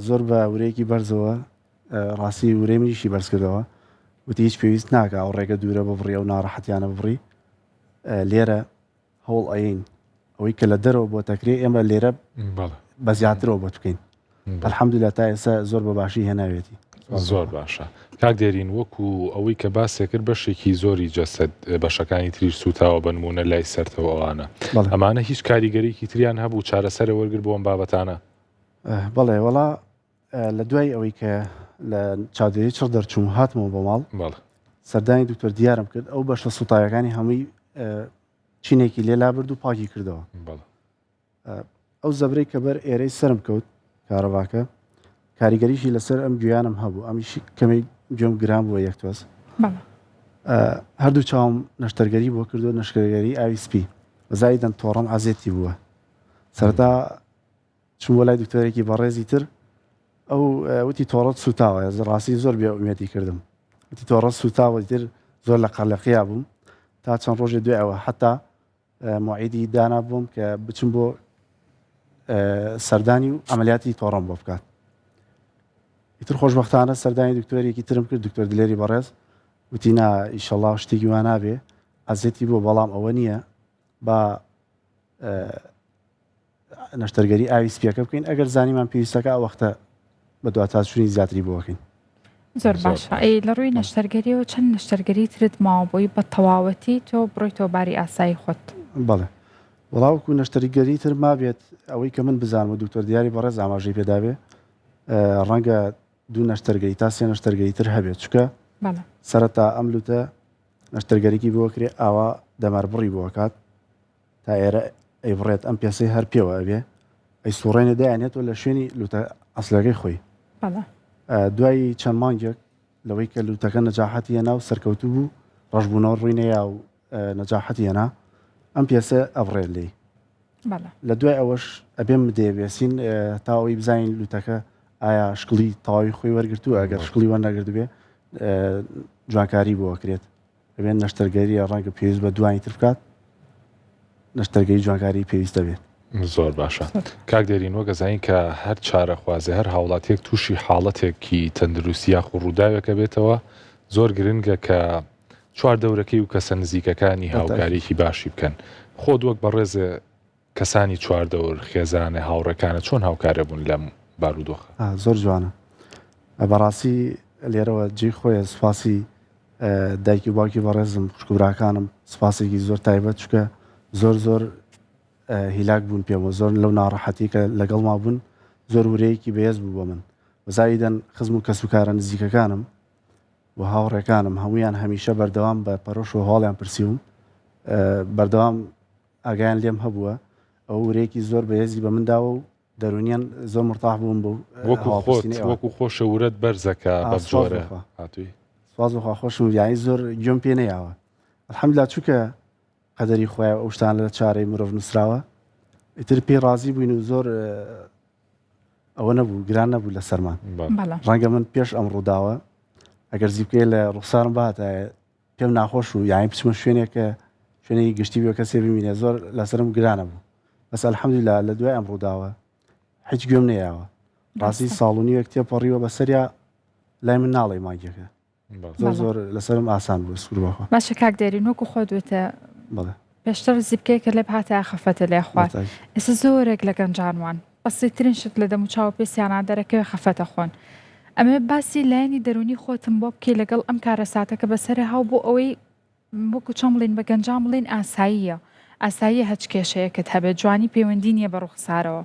زۆر بە ورەیەکی بەرزەوە ڕاستی ورەی منیشی بەرز کردەوە وتی هیچ پێویست ناکە ئەو ڕێگە دوورە ببڕی ئەو ناڕەحەتیانە ببڕی لێرە هەوڵ ئەیەین ئەوەی کە لە دەرەوە بۆ تەکرێ ئێمە لێرە بە زیاترەوە بۆت بکەین الحمدلله تا ئێستا زۆر بە باشی هێناوێتی زۆر باشە کاک دێرین وەکو ئەوەی کە باسێ کرد بەشێکی زۆری جەسەد بەشەکانی تریش سوتاوە بە نمونە لای سەرتەوە ئەوانە ئەمانە هیچ کاریگەریکی تریان هەبوو چارەسەرە وەرگر بۆ ئەم بابەتانە بەڵێ وەڵا لە دوای ئەوەی کە لە چاودێری چڕ دەرچووم هاتمەوە بۆ ماڵ سەردانی دکتۆر دیارم کرد ئەو بەشە سوتاوەکانی هەمووی چینێکی لێ لابرد و پاکی کردەوە. ئەو زەبرەی کە بەر ئێرەی سەرم کەوت کارەباکە کاریگەریشی لەسەر ئەم گوێیانم هەبوو ئەمیش کەمێک گوێم گران بووە یەک تۆز. هەردوو چاوم نەشتەرگەری بۆ کردو نەشتەرگەری ئاوی سپی زایدەن تۆڕم عەزێتی بووە سەرەتا چووم بۆ لای دکتۆرێکی بەڕێزی تر ئەو وتی تۆڕەت سوتاوە ڕاستی زۆر بێ ئومێدی کردم وتی تۆڕەت سوتاوە تر زۆر لە قەلەقیا بووم تا چەند ڕۆژێ دوای ئەوە حتا موعیدی دانا بووم کە بچم بۆ سەردانی و عملیاتی تۆڕم بۆ بکات ئیتر خۆشببختانە سەردانی دکتۆرێکی ترم کرد دکتۆر دلێری بەڕێز وتی نا ئیشەڵا شتێکی وا نابێ ئەزێتی بۆ بەڵام ئەوە نییە با نەشتەرگەری ئاوی سپیەکە بکەین ئەگەر زانیمان پێویستەکە ئەو وەختە بە دواتاچوونی زیاتری بۆ بکەین. زۆر باشە ئەی لە ڕووی نەشتەرگەریەوە چەند نەشتەرگەری ترت ماوە بۆی بە تەواوەتی تۆ بڕۆیتەوە باری ئاسایی خۆت؟ بەڵێ وەڵا وەکو نەشتەرگەری تر مابێت ئەوەی کە من بزانم و دکتۆر دیاری بەڕێز ئاماژەی پێدابێ ڕەنگە دوو نەشتەرگەری تا سێ نەشتەرگەری تر هەبێت چونکە سەرەتا ئەم لوتە نەشتەرگەریی بۆ کرێ ئاوا دەماربڕی بۆ کات تا ئێرە ئەیبڕێت ئەم پێسەی هەر پێوە ئەبێ ئەیسوڕێنێ دایانێتەوە لە شوێنی لوتە ئەسلەکەی خۆی دوای چەند مانگێک لەوەی کە لوتەکە نەجاحەتی هێنا و سەرکەوتوو بوو ڕەشبوونەوە ڕووی نەیا و نەجاحەتی هێنا ئەم پێسە ئەبڕێت لێی لە دوای ئەوەش ئەبێ مدێ بێسین تا ئەوەی بزانین لوتەکە ئایا شکڵی تەواوی خۆی وەرگرتووە ئەگەر شکڵی وەرنەگرتبێ جوانکاری بۆ ئەکرێت ئەبێت نەشتەرگەریە ڕەنگە پێویست بە دوانی تر بکات نەشتەرگەری جوانکاری پێویست دەبێت. زۆر باشە کاک دێرین وەک ئەزانین کە هەر چارەخوازێ هەر هاوڵاتیەک تووشی حاڵەتێکی تەندروستی یاخو ڕووداوێک ئەبێتەوە زۆر گرنگە کە چوار دەورەکەی و کەسە نزیکەکانی هاوکاریی باشی بکەن خۆت وەک بەڕێزێ کەسانی چواردەور، خێزانە، هاوڕێکانت چۆن هاوکارە بوون لەم بارودۆخە؟ زۆر جوانە بەڕاستی لێرەوە جێی خۆیە سوپاسی دایکی و باوکی بەڕێزم خوشک و براکانم سوپاسێکی زۆر تایبەت چکە زۆر زۆر هیلاک بوون پێم و زۆر لەو ناڕەحەتی کە لەگەڵما بوون زۆر ورەیەکی بەهێز بوو بۆ من وزایدەن خزم و کەسوکارە نزیکەکانم و هاوڕێکانم هەمویان هەمیشە بەردەوام بە پەرۆش و هەواڵیان پرسیوم بەردەوام ئاگایان لێم هەبووە ئەوە ورەیەکی زۆر بەهێزی بە من داوە و دەروونیان زۆر مرتاح بووم بۆ وەکو خۆت وەکو خۆشە ورەت بەرزە کە بەم جۆرە هاتووی. سواز بەخوا خۆشم یانی زۆر گوێم پێ نەیاوە الحمدلله چونکە قەدەری خوایە ئەو شتانە لە چارەی مرۆڤ نووسراوە ئیتر پێی ڕازی بووین و زۆر ئەوە نەبوو گران نەبوو لەسەرمان ڕەنگە من پێش ئەم ڕووداوە ئەگەر زیبکەی لە ڕوخسارم باتایە پێم ناخۆش بوو یانی بچمە شوێنێک کە شوێنێکی گشتی بێ کەسێ ببینێ زۆر لەسەرم گرانە بوو بەس الحمدلله لە دوای ئەم ڕووداوە هیچ گوێم نەیاوە ڕاستی ساڵ و نیوێک تێپەڕیوە بەسەریا لای من ناڵێ مانگێکە زۆر زۆر لەسەرم ئاسان بوو سور بەخوا باشە کاک دێرین وەکو خۆت وتە بەڵێ پێشتر زیپکەیەکە لێ بهاتایە خەفەتە لێ خوارد ئێستا زۆرێک لە گەنجان وان بەسیترین شت لە دەموچاو و پێستیانا دەرەکەوێ خەفەتە خۆن ئەمەوێ باسی لایەنی دەروونی خۆتم بۆ بکەی لەگەڵ ئەم کارەساتە کە بەسەرە هاو بۆ ئەوەی وەکو چۆن بڵێین بە گەنجان بڵێین ئاساییە ئاساییە هەچ کێشەیەکت هەبێت جوانی پەیوەندی نییە بە ڕوخسارەوە.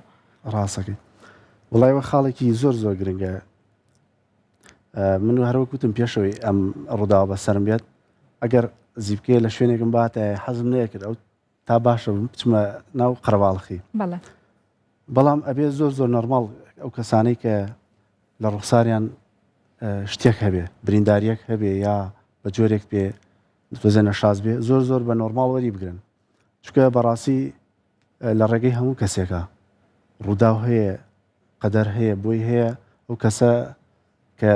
ڕاستەکەی وەڵای وە خاڵێکی زۆر زۆر گرنگە من هەروەک وتم پێشەوەی ئەم ڕووداوە بەسەرم بێت ئەگەر زیبکەیە لە شوێنێکم باتایە حەزم نەیەکرد ئەو تا باشە بم بچمە ناو قەرەباڵخی بەڵام ئەبێ زۆر زۆر نۆرماڵ ئەو کەسانەی کە لە ڕوخساریان شتێک هەبێ برینداریەک هەبێ یا بە جۆرێک پێ تۆزێ نەشاز بێ زۆر زۆر بە نۆرماڵ وەری بگرن چونکە بەڕاستی لە ڕێگەی هەموو کەسێکە ڕووداو هەیە قەدەر هەیە بۆی هەیە ئەو کەسە کە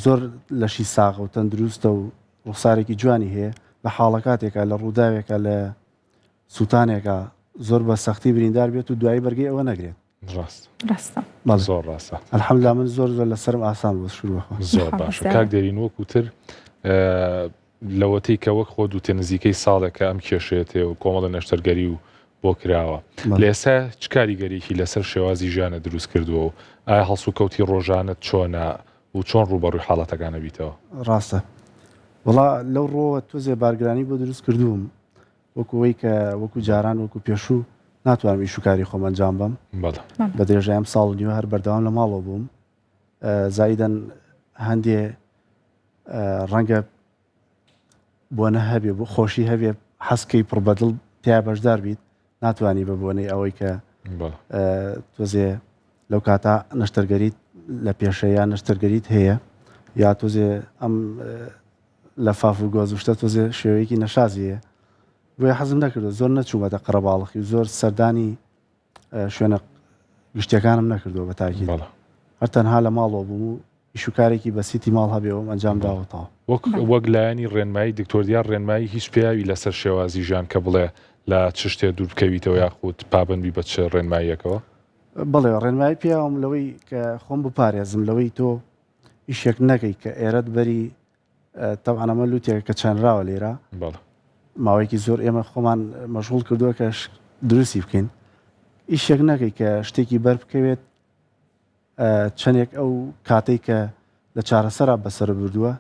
زۆر لەشی ساغە و تەندروستە و ڕوخسارێکی جوانی هەیە لە حاڵەکاتێکا لە ڕووداوێکا لە سووتانێکا زۆر بە سەختی بریندار بێت و دوایی بەرگەی ئەوە نەگرێت. ڕاست. ڕاستە. بەڵێ. زۆر ڕاستە. الحمدللە من زۆر زۆر لەسەرم ئاسان بوو شکر بەخوا. زۆر باشە کاک دێرین وەکو تر لەوەتەی کە وەک خۆت وتێ نزیکەی ساڵێکە ئەم کێشەیە تێ و کۆمەڵە نەشتەرگەری و بۆ کراوە لە ئێستا چ کاریگەریەکی لەسەر شێوازی ژیانت دروست کردووە و ئایا هەڵسوکەوتی ڕۆژانەت چۆنە و چۆن ڕووبەڕووی حاڵەتەکان ئەبیتەوە؟ ڕاستە وەڵا لەو ڕووەوە تۆزێ بارگرانی بۆ دروست کردووم وەکو ئەوەی کە وەکو جاران وەکو پێشوو ناتوانم ئیش و کاری خۆم ئەنجام بەم بەڵێ. بە درێژای ئەم ساڵ و نیوە هەر بەردەوام لە ماڵەوە بووم زایدەن هەندێ ڕەنگە بۆنە هەبێ بۆ خۆشی هەبێ حەزکەی پڕ بەدڵ تیا بەشدار بیت ناتوانانی بە بۆنەی ئەوەی کە. تۆزێ لەو کاتە نەشتەرگەریت لە پێشە یا نەشتەرگەریت هەیە یا تۆزێ ئەم لەفاف و گۆز و شتە تۆزێ شێوەیەکی نەشازی هەیە بۆیە حەزم نەکردو زۆر نەچوومەتە قەرەباڵخی و زۆر سەردانی شوێنە گشتیەکانم نەکردووە بە تاکید هەر تەنها لە ماڵەوە بووم و ئیش و کارێکی بەسیتی ماڵ هەبێ ئەوم ئەنجام داوە تەواو. وەک وەک لایەنی ڕێنمایی دکتۆر دیار ڕێنمایی هیچ پێیاوی لەسەر شێوازی ژیان کە بڵێ لە چ شتێ دوور بکەویتەوە یاخود پابەند بی بە چ ڕێنماییەکەوە؟ بەڵێ ڕێنمایی پێیاوم لەوەی کە خۆم بپارێزم لەوەی تۆ ئیشێک نەکەی کە ئێرەت بەری تەبعەن ئەمە لوتێکە کە چەنراوە لێرە ماوەیەکی زۆر ئێمە خۆمان مەشغوڵ کردووە کە دروستی بکەین ئیشێک نەکەی کە شتێکی بەر بکەوێت چەندێک ئەو کاتێک کە لە چارەسەرا بەسەر بردووە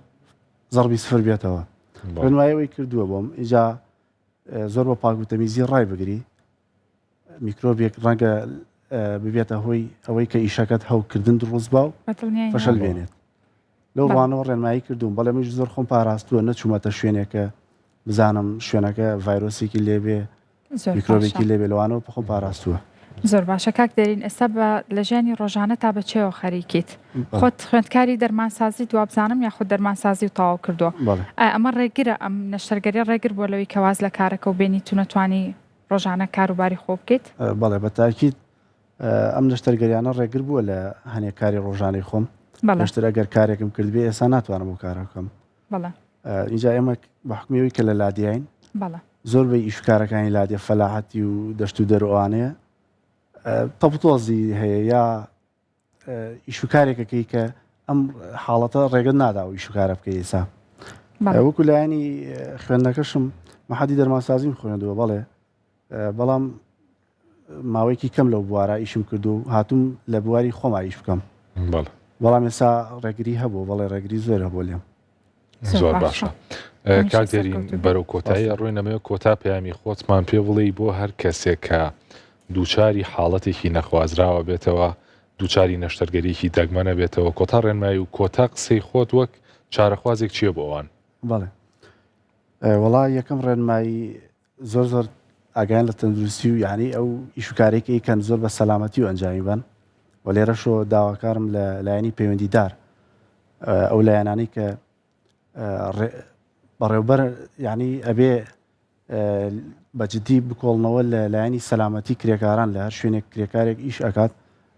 زەڕبی سفر بێتەوە ڕێنمایەوەی کردووە بۆم ئیجا زۆر بە پاک و تەمیزی ڕای بگری میکرۆبێک ڕەنگە ببێتە هۆی ئەوەی کە ئیشەکەت هەوکردن دروست با و فەشەل بێنێت لەو ڕوانەوە ڕێنمایی کردوم بەڵێ منیش زۆر خۆم پاراستووە نەچوومەتە شوێنێکە بزانم شوێنەکە ڤایرۆسێکی لێبێ میکرۆبێکی لێبێ لەوانەوە خۆم پاراستووە. زۆر باشە کاک دێرین ئێستا بە لە ژیانی ڕۆژانە تا بە چێوە خەریکیت خۆت خوێندکاری دەرمانسازیت وابزانم یاخود دەرمانسازی و تەواو کردووە ئایا ئەمە ڕێگرە ئەم نەشتەرگەریە ڕێگر بووە لەوەی کە واز لە کارەکە و بێنیت و نەتوانی ڕۆژانە کاروباری خۆ بکەیت؟ بەڵێ بە تاکید ئەم نەشتەرگەریانە ڕێگر بووە لە هەنێک کاری ڕۆژانەی خۆم پێشتر ئەگەر کارێکم کردبێ ئێستا ناتوانم ئەو کارە بکەم ئینجا ئێمە بە حکومی ئەوەی کە لە لادیاین زۆر بە ئیش کارەکانی لادێ فەلاحەتی و دەشت و دەروانەیە تەپتۆزی هەیە یا ئیش و کارێکەکەی کە ئەم حاڵەتە ڕێگەت نادا و ئیش و کارە بکەی ئێسا وەکو لایەنی خوێندنەکەشم مەحەدی دەرمانسازیم خوێندووە بەڵێ بەڵام ماوەیەکی کەم لەو بوارە ئیشم کردو و هاتووم لە بواری خۆما ئیش بکەم بەڵام ئێسا ڕێگری هەبوو بەڵێ ڕێگری زۆر هەبوو لێم زۆر باشە کاک دێرین بەرەو کۆتایی ئەڕۆین ئەمەوێ کۆتا پەیامی خۆتمان پێ بڵێی بۆ هەر کەسێک کە دووچاری حاڵەتێکی نەخوازراوە بێتەوە دووچاری نەشتەرگەریەکی دەگمەنە بێتەوە کۆتا ڕێنمایی و کۆتا قسەی خۆت وەک چارەخوازێک چییە بۆ ئەوان؟ بەڵێ وەڵا یەکەم ڕێنمایی زۆر زۆر ئاگایان لە تەندروستی و یعنی ئەو ئیش و کارێک ئەیکەن زۆر بە سەلامەتی و ئەنجامی بەن و لێرەشۆ داواکارم لە لایەنی پەیوەندیدار ئەو لایەنانەی کە بەڕێوبەر یعنی ئەبێ بە جدی بکۆڵنەوە لە لایەنی سەلامەتی کرێکاران لە هەر شوێنێک کرێکارێک ئیش ئەکات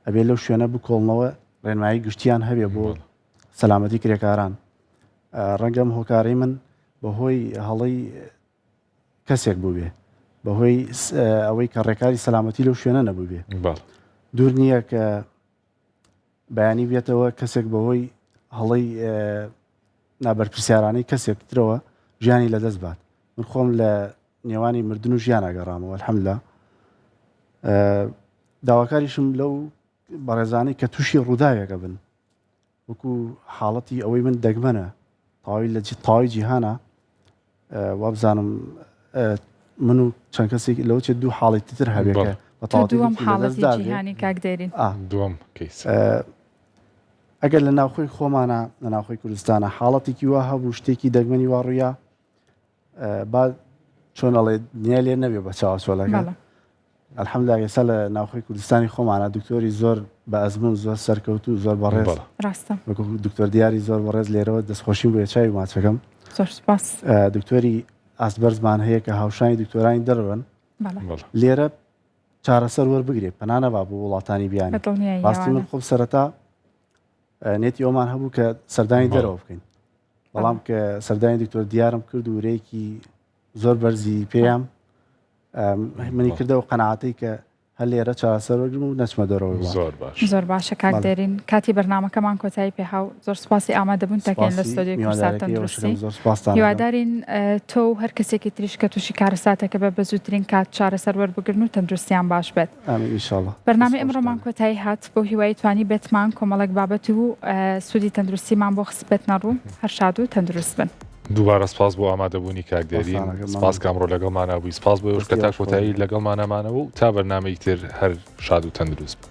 ئەبێ لەو شوێنە بکۆڵنەوە ڕێنمایی گشتیان هەبێ بۆ سەلامەتی کرێکاران ڕەنگەم هۆکارەی من بەهۆی هەڵەی کەسێک بووبێ بەهۆی ئەوەی کە ڕێکاری سەلامەتی لەو شوێنە نەبووبێ دوور نییە کە بەیانی بێتەوە کەسێک بەهۆی هەڵەی نابەرپرسیارانەی کەسێک ترەوە ژیانی لەدەست بات من خۆم لە نێوانی مردن و ژیان ئەگەڕامەوە الحمدلله داواکاریشم لەو بەڕێزانەی کە تووشی ڕووداوێکە بن وەکو حاڵەتی ئەوەی من دەگمەنە تەواوی لە تەواوی جیهانە وابزانم من و چەند کەسێک لەوە چێت دوو حاڵەتی تر هەبێت کە بە تەواوەتی دووەم حاڵەتی جیهانی کاک دێرین دووەم کەیس ئەگەر لە ناوخۆی خۆمانە لە ناوخۆی کوردستانە حاڵەتێکی وا هەبوو شتێکی دەگمەنی وا ڕوویا با چۆن ئەڵێ دنیا لێ نەبێ بە چاوە چۆلەکە الحمدللە ئێستا لە ناوخۆی کوردستانی خۆمانە دکتۆری زۆر بە ئەزمون زۆر سەرکەوتوو زۆر بەڕێز ڕاستە دکتۆر دیاری زۆر بەڕێز لێرەوە دەستخۆشیم بۆیە چاوی ماچەکەم زۆر سپاس دکتۆری ئاست بەرزمان هەیە کە هاوشانی دکتۆرانی دەرەوەن لێرە چارەسەر وەربگرێ پەنا نەبا بۆ وڵاتانی بیانی ڕاستی من خۆم سەرەتا نێتی ئەومان هەبوو کە سەردانی دەرەوە بکەین بەڵام کە سەردانی دکتۆر دیارم کرد و ورەیەکی زۆر بەرزی پێیان منی کردەوە قەناعەتەی کە هەر لێرە چارەسەر وەرگرم و نەچمە دەرەوەی وڵات. زۆر باش. زۆر باشە کاک دێرین کاتی بەرنامەکەمان کۆتایی پێهاو زۆر سوپاسی ئامادەبوون تەکەین لە سوپاسی ستۆدیۆی کوردسات میواندارەکەی ئێوەش تەندروستی ئەکەم زۆر سوپاستان ئەکەم. هیوادارین تۆ و هەر کەسێکی تریش کە تووشی کارەساتەکە بێت بە زووترین کات چارەسەر وەربگرن و تەندروستیان باش بێت. ئامین ئینشاڵڵا. بەرنامەی دەست ئەمڕۆمان خۆشتان. کۆتایی هات بەو هیوایەی توانی بێتمان کۆمەڵێک بابەت و سوودی تەندروستیمان بۆ خستبێتنە ڕوو هەر شاد و تەندروست بن. دووبارە سپاس بۆ ئامادەبوونی کاک دێرین سپاس کە ئەمڕۆ لەگەڵمانا بووی سپاس بۆ ئێوەش کە تا کۆتایی لەگەڵمانا مانەوە و تا بەرنامەی تر هەر شاد و تەندروست بن.